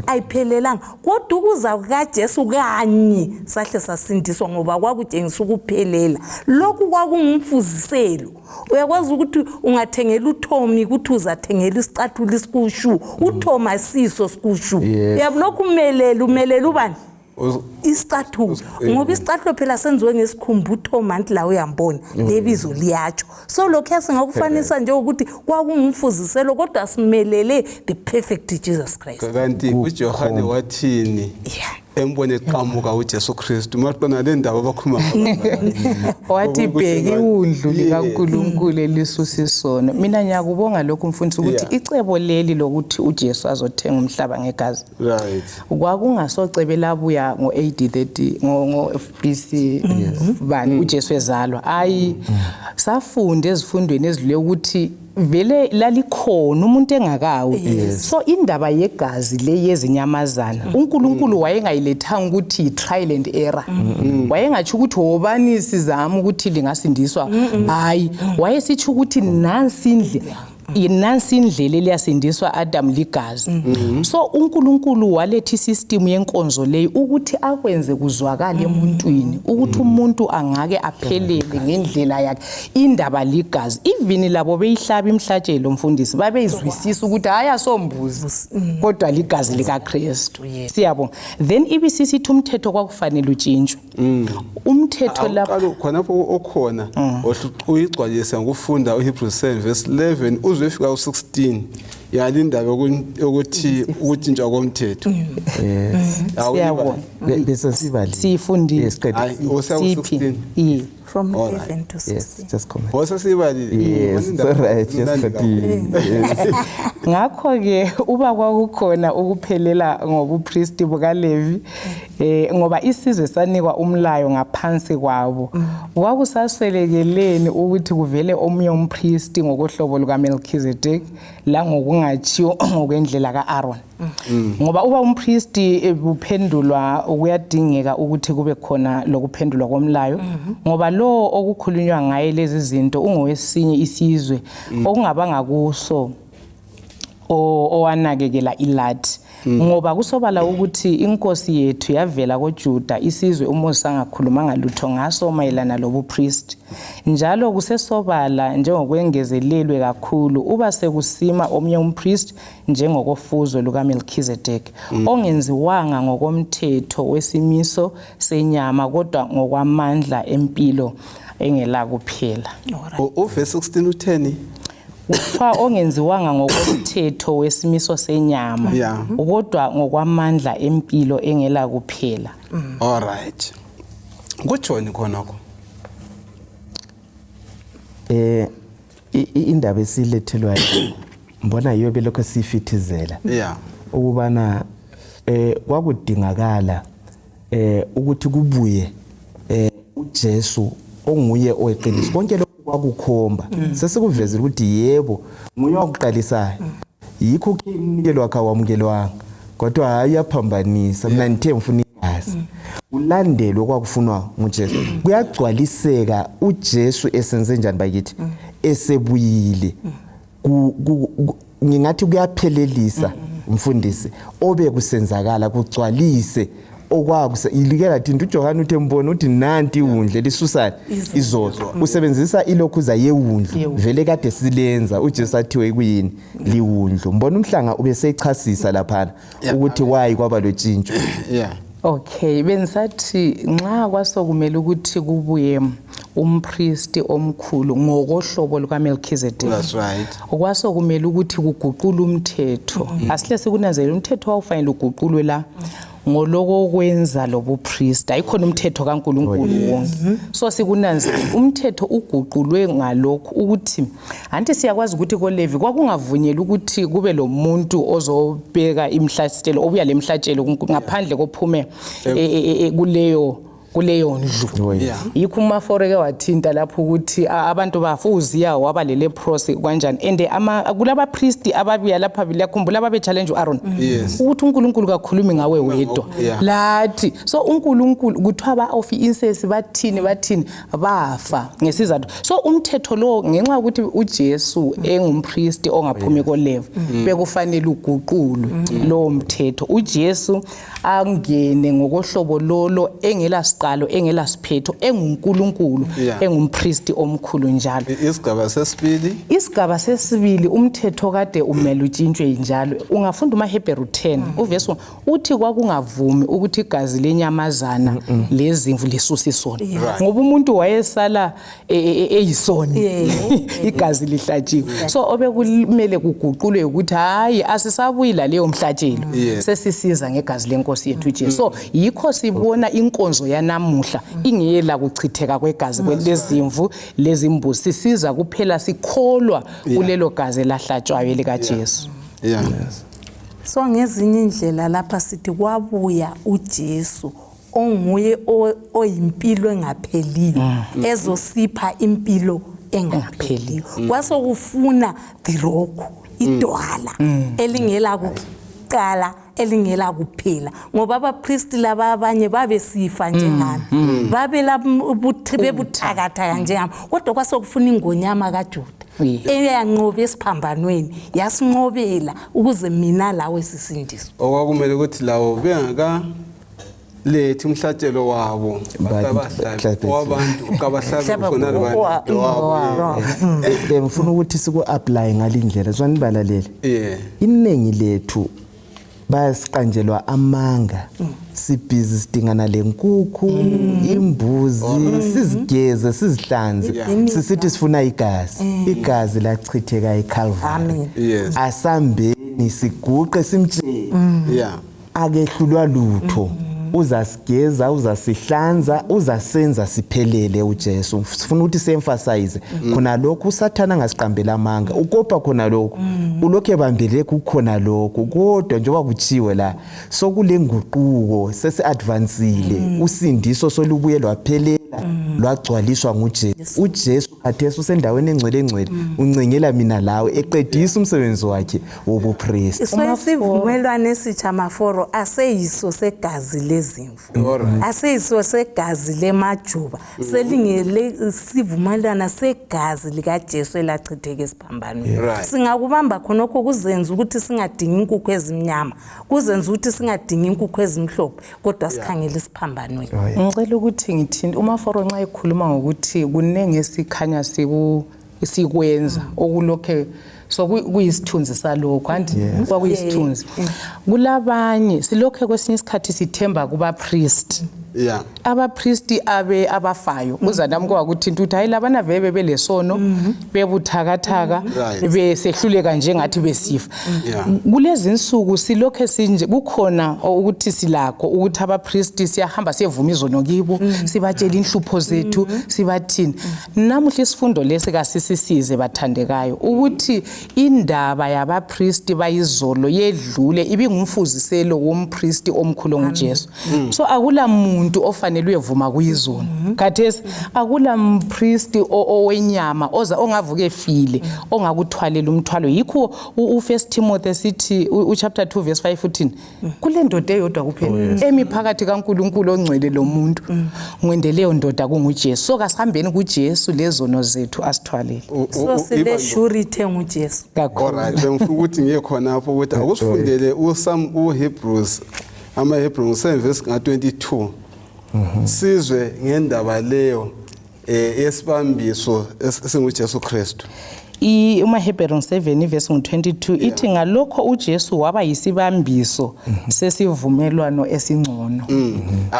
ayiphelelanga. Kodwa ukuza kukaJesu kanye sahle sasindiswa, ngoba kwakutshengisa ukuphelela. Lokhu kwakungumfuziselo. Uyakwazi ukuthi ungathengela uTomi ukuthi uzathengela isicathulo isikushu, uTomi asiso sikushu. Uyabulokhu umelele umelele ubani isicathulo, ngoba isicathulo phela senziwe ngesikhumba. uTom anti la uyambona lebizo liyatsho. So lokhuya singakufanisa njengokuthi kwakungumfuziselo, kodwa simelele the perfect Jesus Christ. Kanti uJohane wathini embone eqhamuka uJesu Kristu maqona le ndaba abakhuluma ngayo? Wathi, "Bheka iwundlu likaNkulunkulu elisusa isono." Mina ngiyakubonga lokhu, mfundisi, ukuthi icebo leli lokuthi uJesu azothenga umhlaba ngegazi kwakungasocebe labuya ngo-AD 30, ngo BC bani uJesu ezalwa. Ayi, safunda ezifundweni ezidlule ukuthi vele lalikhona umuntu engakawi. So indaba yegazi le yezinyamazana, uNkulunkulu wayengayilethanga ukuthi yi-trial and error. Wayengatsho ukuthi wobani sizama ukuthi lingasindiswa. Hayi, wayesitsho ukuthi nansi indlela, nansi indlela eliyasindiswa Adam ligazi. So uNkulunkulu waletha isystem yenkonzo leyi ukuthi akwenze kuzwakale emuntwini ukuthi umuntu angake aphelele ngendlela yakhe. Indaba ligazi. Even labo beyihlaba imhlatshelo, mfundisi, babeyizwisisa ukuthi hayi, asombuzi, kodwa ligazi likaKristu. Siyabonga. Then ibisisithi umthetho kwakufanele utshintshwe, umthetho lapha. Awuqala khonapho okhona uyigcwalise ngokufunda uHebrews 7 verse 11 uze ufika u16, yali indaba yokuthi ukutshintshwa komthetho. Siyabonga. Bese sibali. Siyifundile. Yes, qeda. Hayi, usiya Siphi? ku16. Iye. From All right. 11 to 16. Yes, just comment. Wasesibalile. Yes, it's all right. Just continue. Yes. Ngakho-ke uba kwakukhona ukuphelela ngobupristi bukaLevi, ngoba isizwe sanikwa umlayo ngaphansi kwabo, kwakusaswelekeleni ukuthi kuvele omunye umpristi ngokohlobo lukaMelchizedek langokungatshiwo ngokwendlela ka-Aaron? Ngoba uba umpristi buphendulwa, kuyadingeka ukuthi kube khona lokuphendulwa komlayo, ngoba lo okukhulunywa ngaye lezi zinto ungowesinye isizwe okungabanga kuso owanakekela ilathi. Ngoba kusobala ukuthi inkosi yethu yavela koJuda, isizwe uMose angakhulumanga lutho ngaso mayelana lobupristi. Njalo kusesobala njengokwengezelelwe kakhulu uba sekusima omunye umpristi njengokofuzo lukaMelchizedek, ongenziwanga ngokomthetho wesimiso senyama, kodwa ngokwamandla empilo engela kuphela. Uverse 16 utheni? Kuthiwa ongenziwanga ngokomthetho wesimiso senyama, kodwa ngokwamandla empilo engela kuphela. All right, kutshoni khonokho? Indaba esilethelwayo mbona yiyo belokho sifithizela ukubana kwakudingakala ukuthi kubuye uJesu onguye oweqiniso. Konke lokhu kwakukhomba, sesikuvezile ukuthi yebo, nguye wakuqalisayo. Yikho ke umnikelo wakhe awamukelwanga, kodwa hayi, uyaphambanisa, mina ngithe ngifuna igazi. Ulandelwe okwakufunwa nguJesu, kuyagcwaliseka uJesu esenze njani bakithi, esebuyile. Ngingathi kuyaphelelisa, mfundisi, obe kusenzakala, kugcwalise. Okwakuse ilikela thinta uJohane uthi embona uthi nanti iwundlu lisusa izono. Usebenzisa ilokhuza yewundlu vele kade silenza uJesu athiwe kuyini liwundlu. Mbona umhlanga ubesechasisa laphana ukuthi why kwaba lotshintsho. Yeah. Okay, bengisathi nxa kwasokumele ukuthi kubuye umpristi omkhulu ngokohlobo lukaMelchizedek. That's right. Kwasokumele ukuthi kuguqulwe umthetho. Asihle sikunanzelele umthetho wawufanele uguqulwe la ngoloko kwenza lobupriest. Ayikhona umthetho kaNkuluNkulu wonke. So sikunanzelele umthetho uguqulwe ngalokhu ukuthi anti siyakwazi ukuthi koLevi kwakungavunyelwa ukuthi kube lo muntu ozobeka imhlatshelo obuya lemhlatshelo ngaphandle kophume kuleyo ndlu. Yikho uMaforeke wathinta lapho ukuthi abantu bafuziya waba le leprosy kanjani and kulaba priest ababuya lapha bilakhumbula babe challenge uAaron ukuthi uNkulunkulu kakhulumi ngawe wedwa lathi. So uNkulunkulu kuthiwa ba of incense bathini bafa ngesizathu. So umthetho lo ngenxa yokuthi uJesu engumpriest ongaphumi koLevi bekufanele uguqulwe lo mthetho, uJesu angene ngokohlobo lolo engela siqalo engela siphetho enguNkulunkulu engumpriest omkhulu njalo. Isigaba sesibili umthetho kade umele utshintshwe njalo. Ungafunda umaHebheru 10 uverse 1 uthi kwakungavumi ukuthi igazi lenyamazana lezimvu lisuse isono ngoba umuntu wayesala eyisoni igazi lihlatshiwe. So obekumele kuguqulwe ukuthi hayi asisabuyi laleyo mhlatshelo, sesisiza ngegazi lenkosi yethu Jesu. So yikho sibona inkonzo yanamuhla ingeyela kuchitheka kwegazi lezimvu lezimbuzi, sisiza kuphela sikholwa kulelo gazi elahlatshwayo elikaJesu. So ngezinye indlela lapha sithi kwabuya uJesu onguye oyimpilo engapheliyo ezosipha impilo engapheliyo. Kwasokufuna the rock, idwala elingela kuqala elingela kuphela, ngoba abapristi laba abanye babesifa njengami, babebuthakathaka njengami, kodwa kwasokufuna ingonyama kaJuda eyanqoba esiphambanweni yasinqobela ukuze mina lawe sisindiswe. Okwakumele ukuthi lawo bengaka lethi umhlatshelo wabo wabantu kabahlabe khona abantu wabo. Bengifuna ukuthi siku apply ngalindlela zwanibalalela. Iningi lethu bayasiqanjelwa amanga, sibhizi sidingana lenkukhu, imbuzi, sizigeze sizihlanze, sisithi sifuna igazi. Igazi lachitheka eCalvary. Asambeni siguqe simtshele. Akehlulwa lutho. Uzasigeza, uzasihlanza, uzasenza siphelele uJesu. Sifuna ukuthi si-emphasize khona lokhu, uSathana angasiqambela amanga, ukopa khona lokhu, ulokhu ebambele kukhona lokhu, kodwa njengoba kutshiwe la sokulenguquko, sesi-advancile, usindiso solubuye lwaphelela, lwagcwaliswa nguJesu. uJesu khathesi usendaweni engcwele engcwele, uncengela mina lawe, eqedisa umsebenzi wakhe wobupriest. So isivumelwano esitsha Maforo aseyiso segazi lezimvu, aseyiso segazi lemajuba, selingele sivumelwano segazi likaJesu elachitheka esiphambanweni. Singakubamba khonokho kuzenza ukuthi singadingi inkukhu ezimnyama, kuzenza ukuthi singadingi inkukhu ezimhlophe, kodwa sikhangele isiphambanweni. Ngicela ukuthi ngithinte uMaforo nxa ekhuluma ngokuthi kunenge esikhanya sikwenza okulokhe so kuyisithunzi salokho, anti kwakuyisithunzi. Kulabanye silokhe kwesinye isikhathi sithemba kubapriest. Abapristi abafayo uzanami kwakuthinta ukuthi hayi labana vele belesono bebuthakathaka besehluleka njengathi besifa. Kulezi insuku silokhe sinje kukhona ukuthi silakho ukuthi abapristi siyahamba siyevuma izono kibo, sibatshela inhlupho zethu, sibathini. Namuhla isifundo lesi kasisisize bathandekayo ukuthi indaba yabapristi bayizolo yedlule ibingumfuziselo wompristi omkhulu onguJesu. So akula muntu ofanele uyevuma kuyizono. Khathesi akula mpristi owenyama oza ongavuka efile ongakuthwalela umthwalo. Yikho u1 Timothy sithi uchapter 2 verse 5 uthini? Kule ndoda eyodwa kuphela emi phakathi kaNkulunkulu ongcwele lomuntu. Ngwende leyo ndoda kunguJesu. So kasihambeni kuJesu lezono zethu asithwalele. So sile surety nguJesu. Alright, bengifuna ukuthi ngiye khona lapho ukuthi akusifundele uSam uHebrews amaHebrew 7 verse nga-22 sizwe ngendaba leyo yesibambiso esinguJesu Kristu. UmaHebheru 7 ivesi ngu-22 ithi ngalokho uJesu waba yisibambiso sesivumelwano esingcono.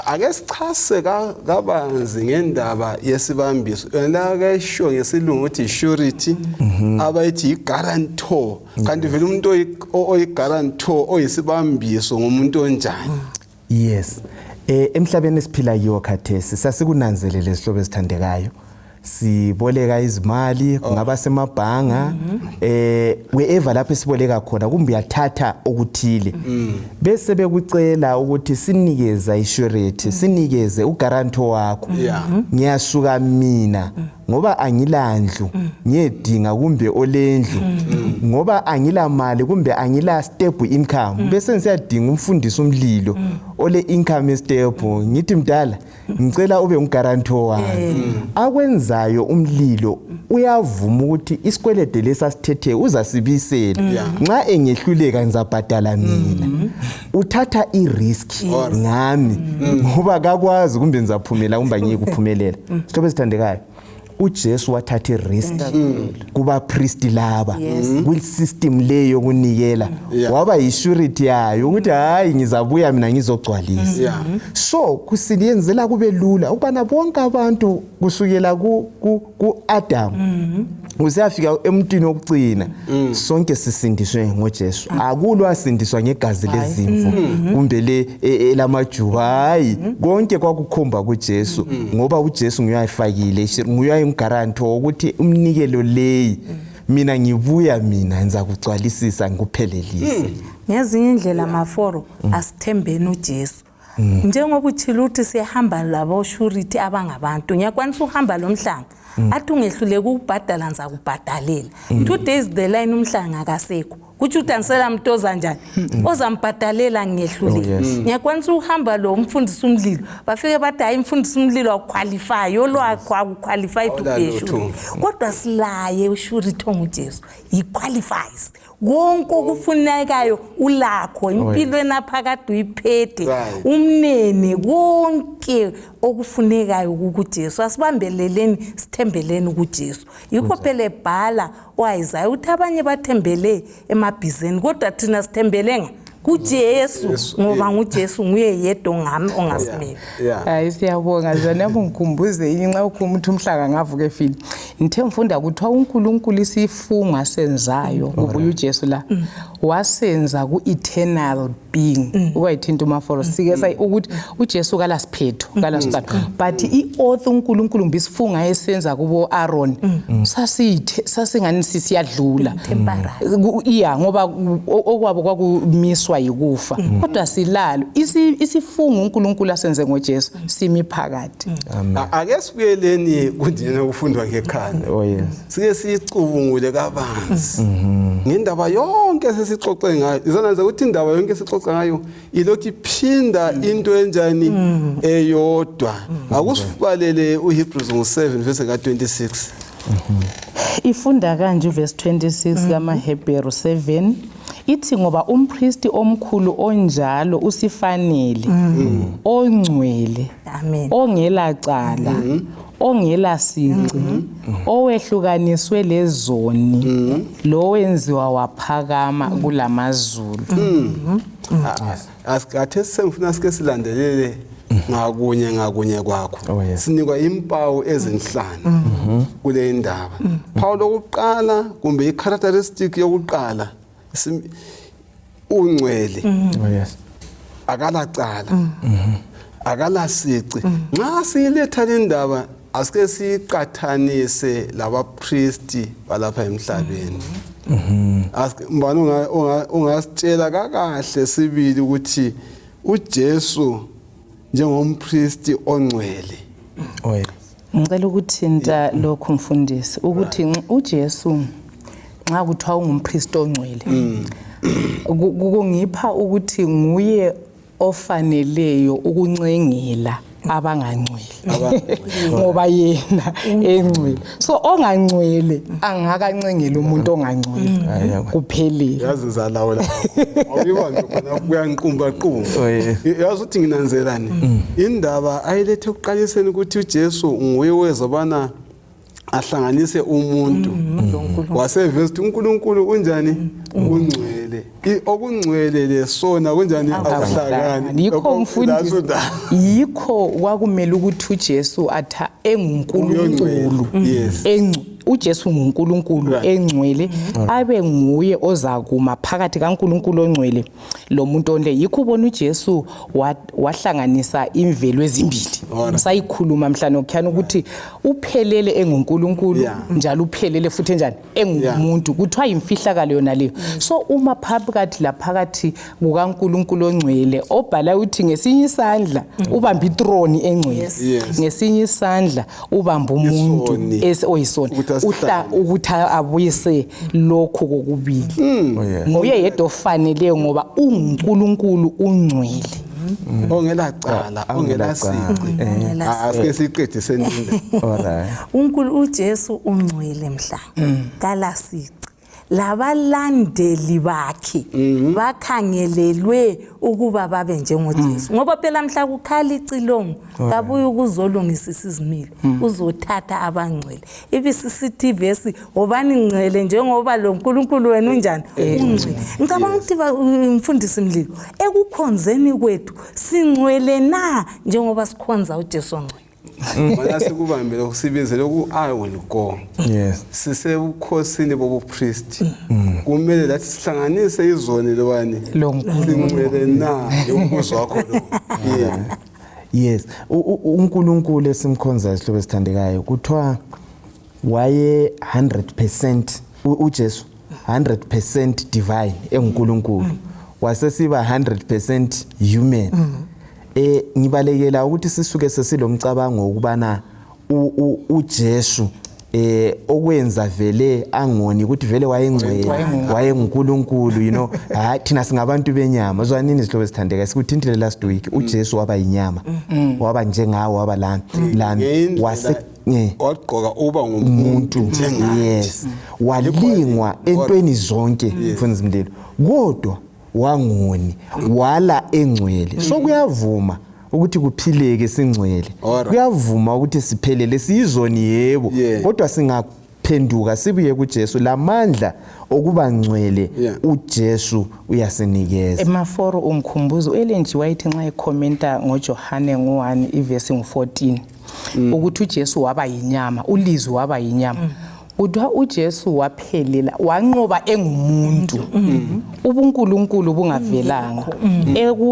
Ake sichase kabanzi ngendaba yesibambiso. Yona la kayisho ngesilungu ukuthi surety, abayithi i-guarantor. Kanti vele umuntu oyi-guarantor, oyisibambiso, ngumuntu onjani? Yes. Emhlabeni esiphila kiwo khathesi sasikunanzelele, zihlobo ezithandekayo. Siboleka izimali, kungaba semabhanga, wherever lapho esiboleka khona, kumbe uyathatha okuthile. Bese bekucela ukuthi sinikeza isurety, sinikeze uguarantor wakho. Ngiyasuka mina ngoba angilandlu, ngiyedinga kumbe olendlu, ngoba angila mali kumbe angila stable income, bese ngisiyadinga umfundisi umlilo ole income stable, ngithi, "Mdala, ngicela ube nguguarantor wami." Akwenzayo umlilo, uyavuma ukuthi isikwelede lesi asithethe uzasibisela. Nxa engehluleka, ngizabhadala mina. Uthatha i-risk ngami ngoba kakwazi kumbe ngizaphumela kumbe angeke kuphumelela. Sihlobo ezithandekayo, uJesu wathatha i-risk kubapristi laba, kwi-system leyo yokunikela. Waba yisurety yayo ukuthi hayi, ngizabuya mina ngizogcwalisa. So kusiyenzela kube lula ukubana bonke abantu kusukela ku-Adam kusiyafika emntwini wokugcina, sonke sisindiswe ngoJesu. Akulo asindiswa ngegazi lezimvu kumbe le elamajuba, hayi, konke kwakukhomba kuJesu, ngoba uJesu nguye ayifakile, nguye ayinguguarantor ukuthi umnikelo leyi mina ngibuya, mina ngiza kugcwalisisa ngikuphelelise. Ngezinye indlela, maforo, asithembeni uJesu. Njengoba utshilo ukuthi siyahamba labo-surety abangabantu, ngiyakwanisa ukuhamba lo mhlanga athi ungehluleka ukubhadala, ngizakubhadalela. 2 days the line, umhlanga akasekho, kutsho ukuthi angisela muntu ozanjani ozambhadalela ngingehluleka. Ngiyakwanisa ukuhamba lo mfundisi umlilo, bafike bathi, "Hayi, mfundisi umlilo akuqualify, olwakho akuqualify to Awula be a lutho. surety." Kodwa silaye usurety onguJesu, yi-qualifies konke okufunekayo, ulakho impilo enaphakade, uyiphethe. Umnene, konke okufunekayo kukuJesu. Asibambeleleni, sithembeleni kuJesu. Yikho phela ebhala u-Isaya ukuthi abanye bathembele emabhizeni, kodwa thina sithembele nga kuJesu. Jesu, ngoba nguJesu nguye yedwa ongami ongasimela. Hayi, siyabonga zona. Ngikhumbuze inxa ukhuluma ukuthi umhlanga ngavuka efile, ngithe ngifunda kuthiwa uNkulunkulu isifungo asenzayo kubuya uJesu la wasenza ku-eternal being ukwayithinta umaforo sike sayi ukuthi uJesu kalasiphetho, kalasiqalo, but i-oath uNkulunkulu mbi isifungo ayesenza kubo Aaron sasithe sasingani sisiyadlula. Temporary. Iya, ngoba okwabo kwakumiswa yikufa, kodwa silalo isifungo uNkulunkulu asenze ngoJesu simi phakathi. Ake sibuyeleni kundina ukufundwa ngekhanda. Oh yes. Sike siyicubungule kabanzi ngendaba yonke esesixoxe ngayo. Izona ukuthi indaba yonke esixoxe ngayo ilokhu iphinda into enjani eyodwa. Akusibalele uHebrews ngo-7 verse ka-26. Ifunda kanje verse 26 kamaHebheru 7, ithi, "Ngoba umpristi omkhulu onjalo usifanele, ongcwele, Amen. ongela cala, ongela sici, owehlukaniswe lezoni, lowenziwa waphakama kulamazulu." Asikathe sengifuna sike silandelele ngakunye ngakunye kwakho. Sinikwa impawu ezinhlanu kule ndaba. Phawu lokuqala kumbe i-characteristic yokuqala, ungcwele, akalacala, akalasici. Nxa siyiletha le ndaba, asike siyiqathanise labapristi balapha emhlabeni. Mbani ungasitshela kakahle sibili ukuthi uJesu njengompristi ongcwele? Ngicela ukuthinta lokhu, mfundisi, ukuthi uJesu nxa kuthiwa ungumpristi ongcwele, kungipha ukuthi nguye ofaneleyo ukuncengela. Abangangcwele, ngoba yena engcwele. So ongangcwele angakancengeli umuntu ongangcwele. Kuphelile. Yazi ngizalawula, awuyibambe khona, kuyanqumba qumba. Oh, yeah. Yazi ukuthi nginanzelani indaba ayilethe ekuqaliseni ukuthi uJesu nguye wezobana ahlanganise umuntu, waseveza ukuthi uNkulunkulu unjani, ungcwele. Okungcwele lesona kunjani? Akuhlangani. Yikho, mfundisi, yikho kwakumele ukuthi uJesu atha enguNkulunkulu, uJesu nguNkulunkulu, engcwele, abe nguye ozakuma phakathi kaNkulunkulu ongcwele lo muntu onle. Yikho ubona uJesu wahlanganisa imvelo ezimbili. Sayikhuluma mhla nokukhana ukuthi uphelele enguNkulunkulu, njalo uphelele futhi enjani? Engumuntu. Kuthiwa imfihlakalo yona leyo. So uma phakathi laphakathi kukaNkulunkulu ongcwele, obhala uthi ngesinye isandla ubamba itroni engcwele, ngesinye isandla ubamba umuntu Isoni. Oyisoni. Ukuthi asihlanganise. Ukuthi abuyise lokhu kokubili. Oh, yeah. Nguye yedwa ofaneleyo, ngoba unguNkulunkulu, ungcwele. Ongela cala, ongela Ongela cala. sici. Ongela. Asike siqede seninde. Alright. uNkulu uJesu ungcwele mhla kalasici, labalandeli bakhe bakhangelelwe ukuba babe njengoJesu, ngoba phela mhla kukhala icilongo kabuye ukuzolungisisa izimilo, uzothatha abangcwele. Ibisisithi ivesi, wobani ngcwele njengoba lo nkulunkulu wena unjani? Ungcwele. Ngicabanga ukuthi mfundisi Mlilo, ekukhonzeni kwethu singcwele na njengoba sikhonza uJesu ongcwele? Mana sikubambe lokhu, sibizele ku I will go. Sisebukhosini bobupristi, kumele lathi sihlanganise izoni lobani. Lo Nkulunkulu. Singcwele na? Umbuzo wakho lo, yeah. Yes, uNkulunkulu esimkhonzayo, sihlobo esithandekayo, kuthiwa waye 100%, uJesu 100% divine, enguNkulunkulu, wasesiba 100% human. Ngibalekela ukuthi sisuke sesilomcabango ukubana uJesu okwenza vele angoni ukuthi vele wayengcwele, wayenguNkulunkulu. Hayi, thina singabantu benyama. Zwanini, zihlobo ezithandeka, sikuthintile last week, uJesu waba yinyama, waba njengawe, waba lami lami Ngendlela wase wagqoka uba ngumuntu umuntu njengathi. Yes, walingwa entweni zonke, mfundisi Mlilo, kodwa wangoni, wala engcwele. So kuyavuma ukuthi kuphileke singcwele, kuyavuma ukuthi siphelele, siyizoni, yebo, kodwa singaphenduka sibuye kuJesu, lamandla okuba ngcwele uJesu uyasinikeza. Emaforo ungikhumbuza uEllen G White nxa ekhomenta ngoJohane ngo-1 ivesi ngu-14, ukuthi uJesu waba yinyama, ulizwi waba yinyama. Kuthiwa uJesu waphelela, wanqoba engumuntu, ubunkulunkulu bungavelanga.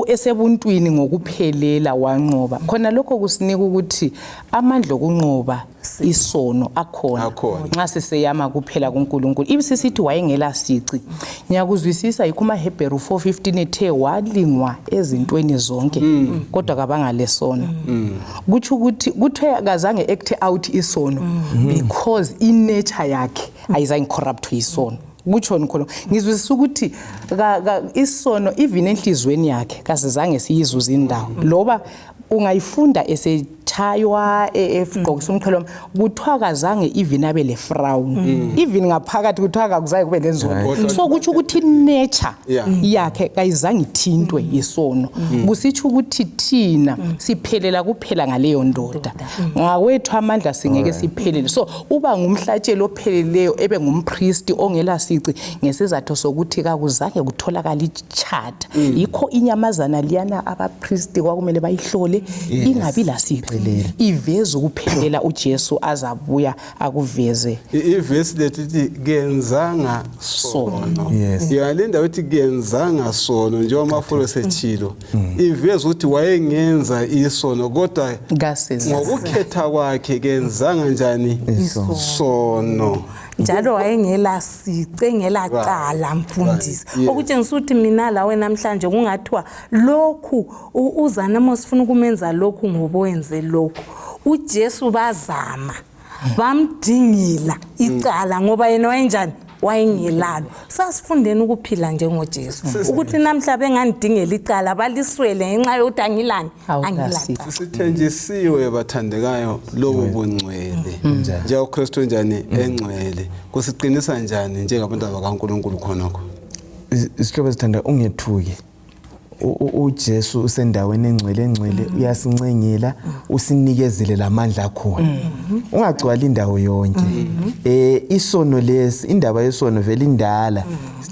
Esebuntwini ngokuphelela wanqoba khona. Lokho kusinika ukuthi amandla okunqoba isono akhona, Akhona. nxa siseyama kuphela kuNkulunkulu. Ibisisithi wayengela sici, ngiyakuzwisisa. Yikho kumaHebheru 4:15 ethe walingwa ezintweni zonke, kodwa kabangalesono. Kutsho ukuthi kuthiwe kazange act out isono because inature yakhe ayizange corrupt isono. Kutshoni khona? Ngizwisisa ukuthi isono even enhliziyweni yakhe kasizange siyizuze indawo. Loba ungayifunda esechaywa, egqokisa umqhele wami, kuthiwa kazange even abe le frown, even ngaphakathi kuthiwa kakuzange kube lenzondo. So kutsho ukuthi nature yakhe kayizange ithintwe yisono. Kusitsho ukuthi thina siphelela kuphela ngaleyo ndoda. Ngakwethu amandla singeke siphelele. So uba ngumhlatshelo opheleleyo, ebe ngumpristi ongela sici, ngesizathu sokuthi kakuzange kutholakala ichatha. Yikho inyamazana liyana abapristi kwakumele bayihlole ingabi lasici, iveze ukuphelela uJesu azabuya akuveze. Ivesi lethu ithi kenzanga sono. Yona le ndawo ithi kenzanga sono, njengoba amafolo sethilo, iveza ukuthi wayengenza isono, kodwa Kasezi. ngokukhetha kwakhe kenzanga njani? Isono. Sono. Njalo wayengela sici, engela cala, mfundisi. Okutshengisa ukuthi mina lawe namhlanje kungathiwa lokhu uzanamo sifuna ukumenza lokhu ngoba wenze lokhu, uJesu bazama bamdingila icala, ngoba yena wayenjani? Wayengelalo. Sasifundeni ukuphila njengoJesu, ukuthi namhla bengandidingela icala baliswele ngenxa yokuthi angilani, angilacala. Sithenjisiwe bathandekayo lobo bungcwele njengoKristu njani engcwele. Kusiqinisa njani njengabantwana bakaNkulunkulu khonokho? Isihlobo esithanda, ungethuki. UJesu usendaweni engcwele engcwele, uyasincengela, usinikezele lamandla akhona. Ungagcwali indawo yonke. Isono lesi, indaba yesono vele indala.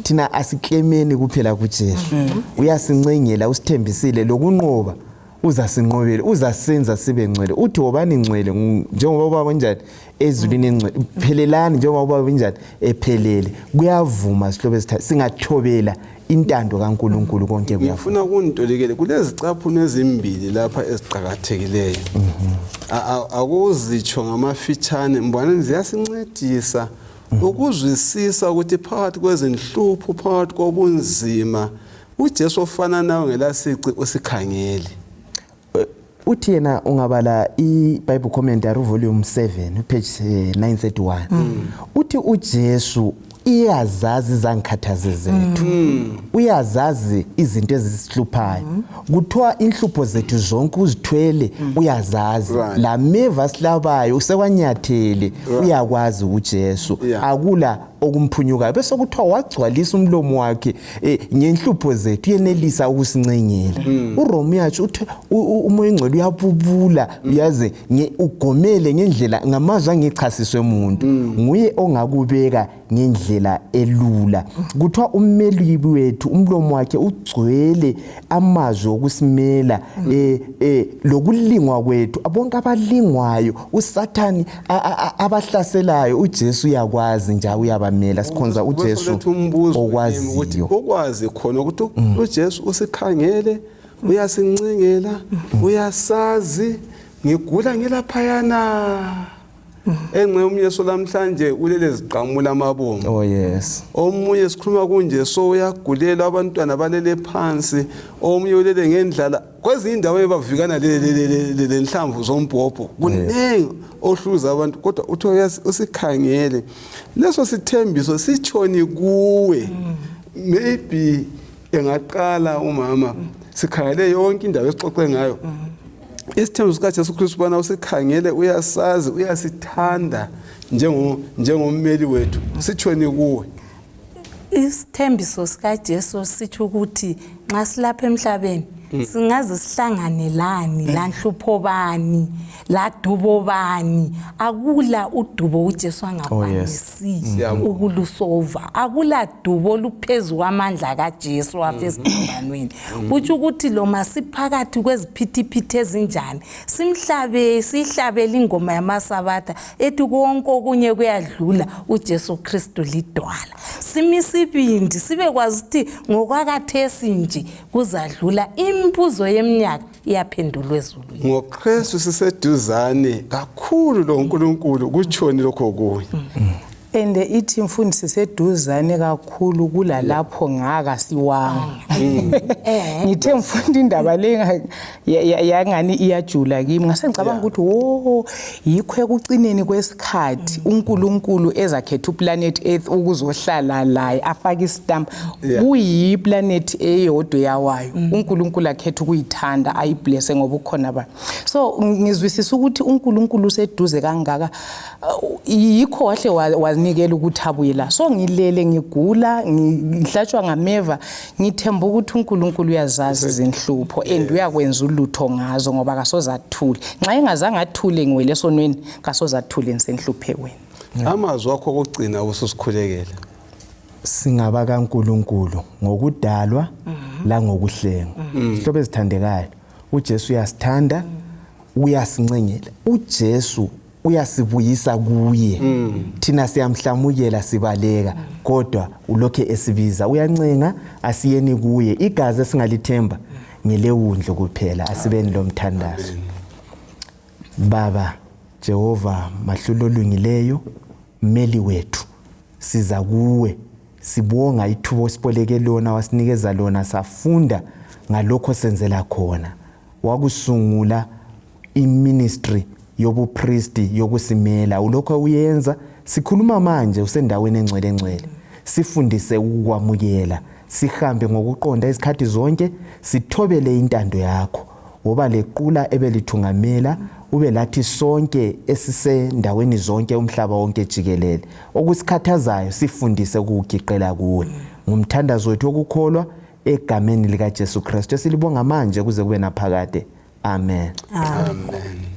Thina asiklemeni kuphela kuJesu. Uyasincengela, usithembisile lokunqoba. Uzasinqobela, uzasenza sibe ngcwele. Uthi wobani ngcwele njengoba ubaba njani ezulwini engcwele, phelelani njengoba ubaba njani ephelele. Kuyavuma sihlobo esithathu, singathobela intando kaNkulunkulu konke kuyavuma. Ngifuna ukuntolikele kulezicaphuno ezimbili lapha eziqhakathekileyo. Akuzitsho ngamafitshane, mbona ziyasincedisa ukuzwisisa ukuthi phakathi kwezinhlupho, phakathi kobunzima, uJesu ofana nawe ngelasici usikhangele. Uthi yena ungabala iBible Commentary volume 7 page 931, uthi uJesu iyazazi izangikhathazo zethu, uyazazi izinto ezisihluphayo. Kuthiwa inhlupho zethu zonke uzithwele, uyazazi. Lameva silabayo usekwanyathele, uyakwazi uJesu. Akula okumphunyukayo. Bese kuthiwa wagcwalisa umlomo wakhe ngenhlupho zethu, uyenelisa ukusincengela. uRome uyatsho uthi uMoya oNgcwele uyabubula, uyaze ugomele ngendlela ngamazwi angechasiswe umuntu. Nguye ongakubeka ngendlela elula. Kuthiwa ummeli wethu umlomo wakhe ugcwele amazwi okusimela, lokulingwa kwethu. Bonke abalingwayo uSathani abahlaselayo, uJesu uyakwazi nje uyabamela. Sikhonza uJesu okwaziyo, ukwazi khona ukuthi uJesu usikhangele, uyasincengela, uyasazi. Ngigula ngilaphayana engxe umyeso lamhlanje ulele ziqamula amabombo. Oh yes. Omunye sikhuluma kunje so uyagulela, abantwana balele phansi, omunye ulele ngendlala. Kwezinye indawo ebavikana lenhlamvu zombhobho, kuningi ohluza abantu, kodwa uthi usikhangele. Leso sithembiso sitshoni kuwe? Maybe engaqala umama sikhangele yonke indawo esixoxe ngayo. Isithembiso sikaJesu Kristu bana usikhangele, uyasazi, uyasithanda njengommeli wethu, sitshoni kuwe? Isithembiso sikaJesu sitsho ukuthi nxa silapha emhlabeni singaze sihlangane lani, lanhlupho bani, ladubo bani, akula udubo uJesu angakwanisi ukulusova. Akula dubo oluphezu kwamandla kaJesu wafa esiphambanweni. Kutsho ukuthi loma siphakathi kweziphithiphithi ezinjani, simhlabe sihlabele ingoma yamaSabatha ethi konke okunye kuyadlula, uJesu Kristu lidwala. Simisibindi sibekwazi ukuthi ngokwakathesi nje kuzadlula, imibuzo yeminyaka iyaphendulwa ezulwini. NgoKristu siseduzane kakhulu loNkulunkulu, kutshoni lokho kuye? Ende ithi mfundisi seduzane kakhulu kulalapho ngaka siwanga. Ngithe mfundi indaba le yangani iyajula kimi, ngase ngicabanga ukuthi wo yikho ekucineni kwesikhathi uNkulunkulu ezakhetha uplanet Earth ukuzohlala laye afake istamp. Kuyi planet eyodwa yawayo uNkulunkulu akhetha ukuyithanda ayiblesse ngoba ukhona ba. So ngizwisisa ukuthi uNkulunkulu useduze kangaka, yikho wahle wanikela ukuthi abuye la. So ngilele ngigula, ngihlatshwa ngameva, ngithemba ukuthi uNkulunkulu uyazazi izinhlupho and uyakwenza ulutho ngazo, ngoba kasozathule. Nxa engazange athule ngiwele esonweni, kasozathule ngisenhluphekweni. Amazwi akho okugcina ususikhulekela. Singaba kaNkulunkulu ngokudalwa langokuhlengwa. Hlobo ezithandekayo, uJesu uyasithanda, uyasincengela. uJesu uyasibuyisa kuye. Thina siyamhlamukela sibaleka, kodwa ulokhe esibiza, uyancenga asiyeni kuye. Igazi esingalithemba ngelewundlu kuphela. Asibeni lomthandazo. Baba Jehova, mahlulo olungileyo, mmeli wethu, siza kuwe sibonga ithuba osiboleke lona, wasinikeza lona, safunda ngalokho senzela khona. Wakusungula iministry yobupristi yokusimela, ulokho uyenza. Sikhuluma manje usendaweni engcwele engcwele. Sifundise ukukwamukela, sihambe ngokuqonda izikhathi zonke, sithobele intando yakho. Woba lequla ebelithungamela, ube lathi sonke esisendaweni zonke umhlaba wonke jikelele. Okusikhathazayo sifundise ukugiqela kuwe. Ngumthandazo wethu wokukholwa egameni likaJesu Kristu esilibonga manje kuze kube naphakade. Amen. Amen.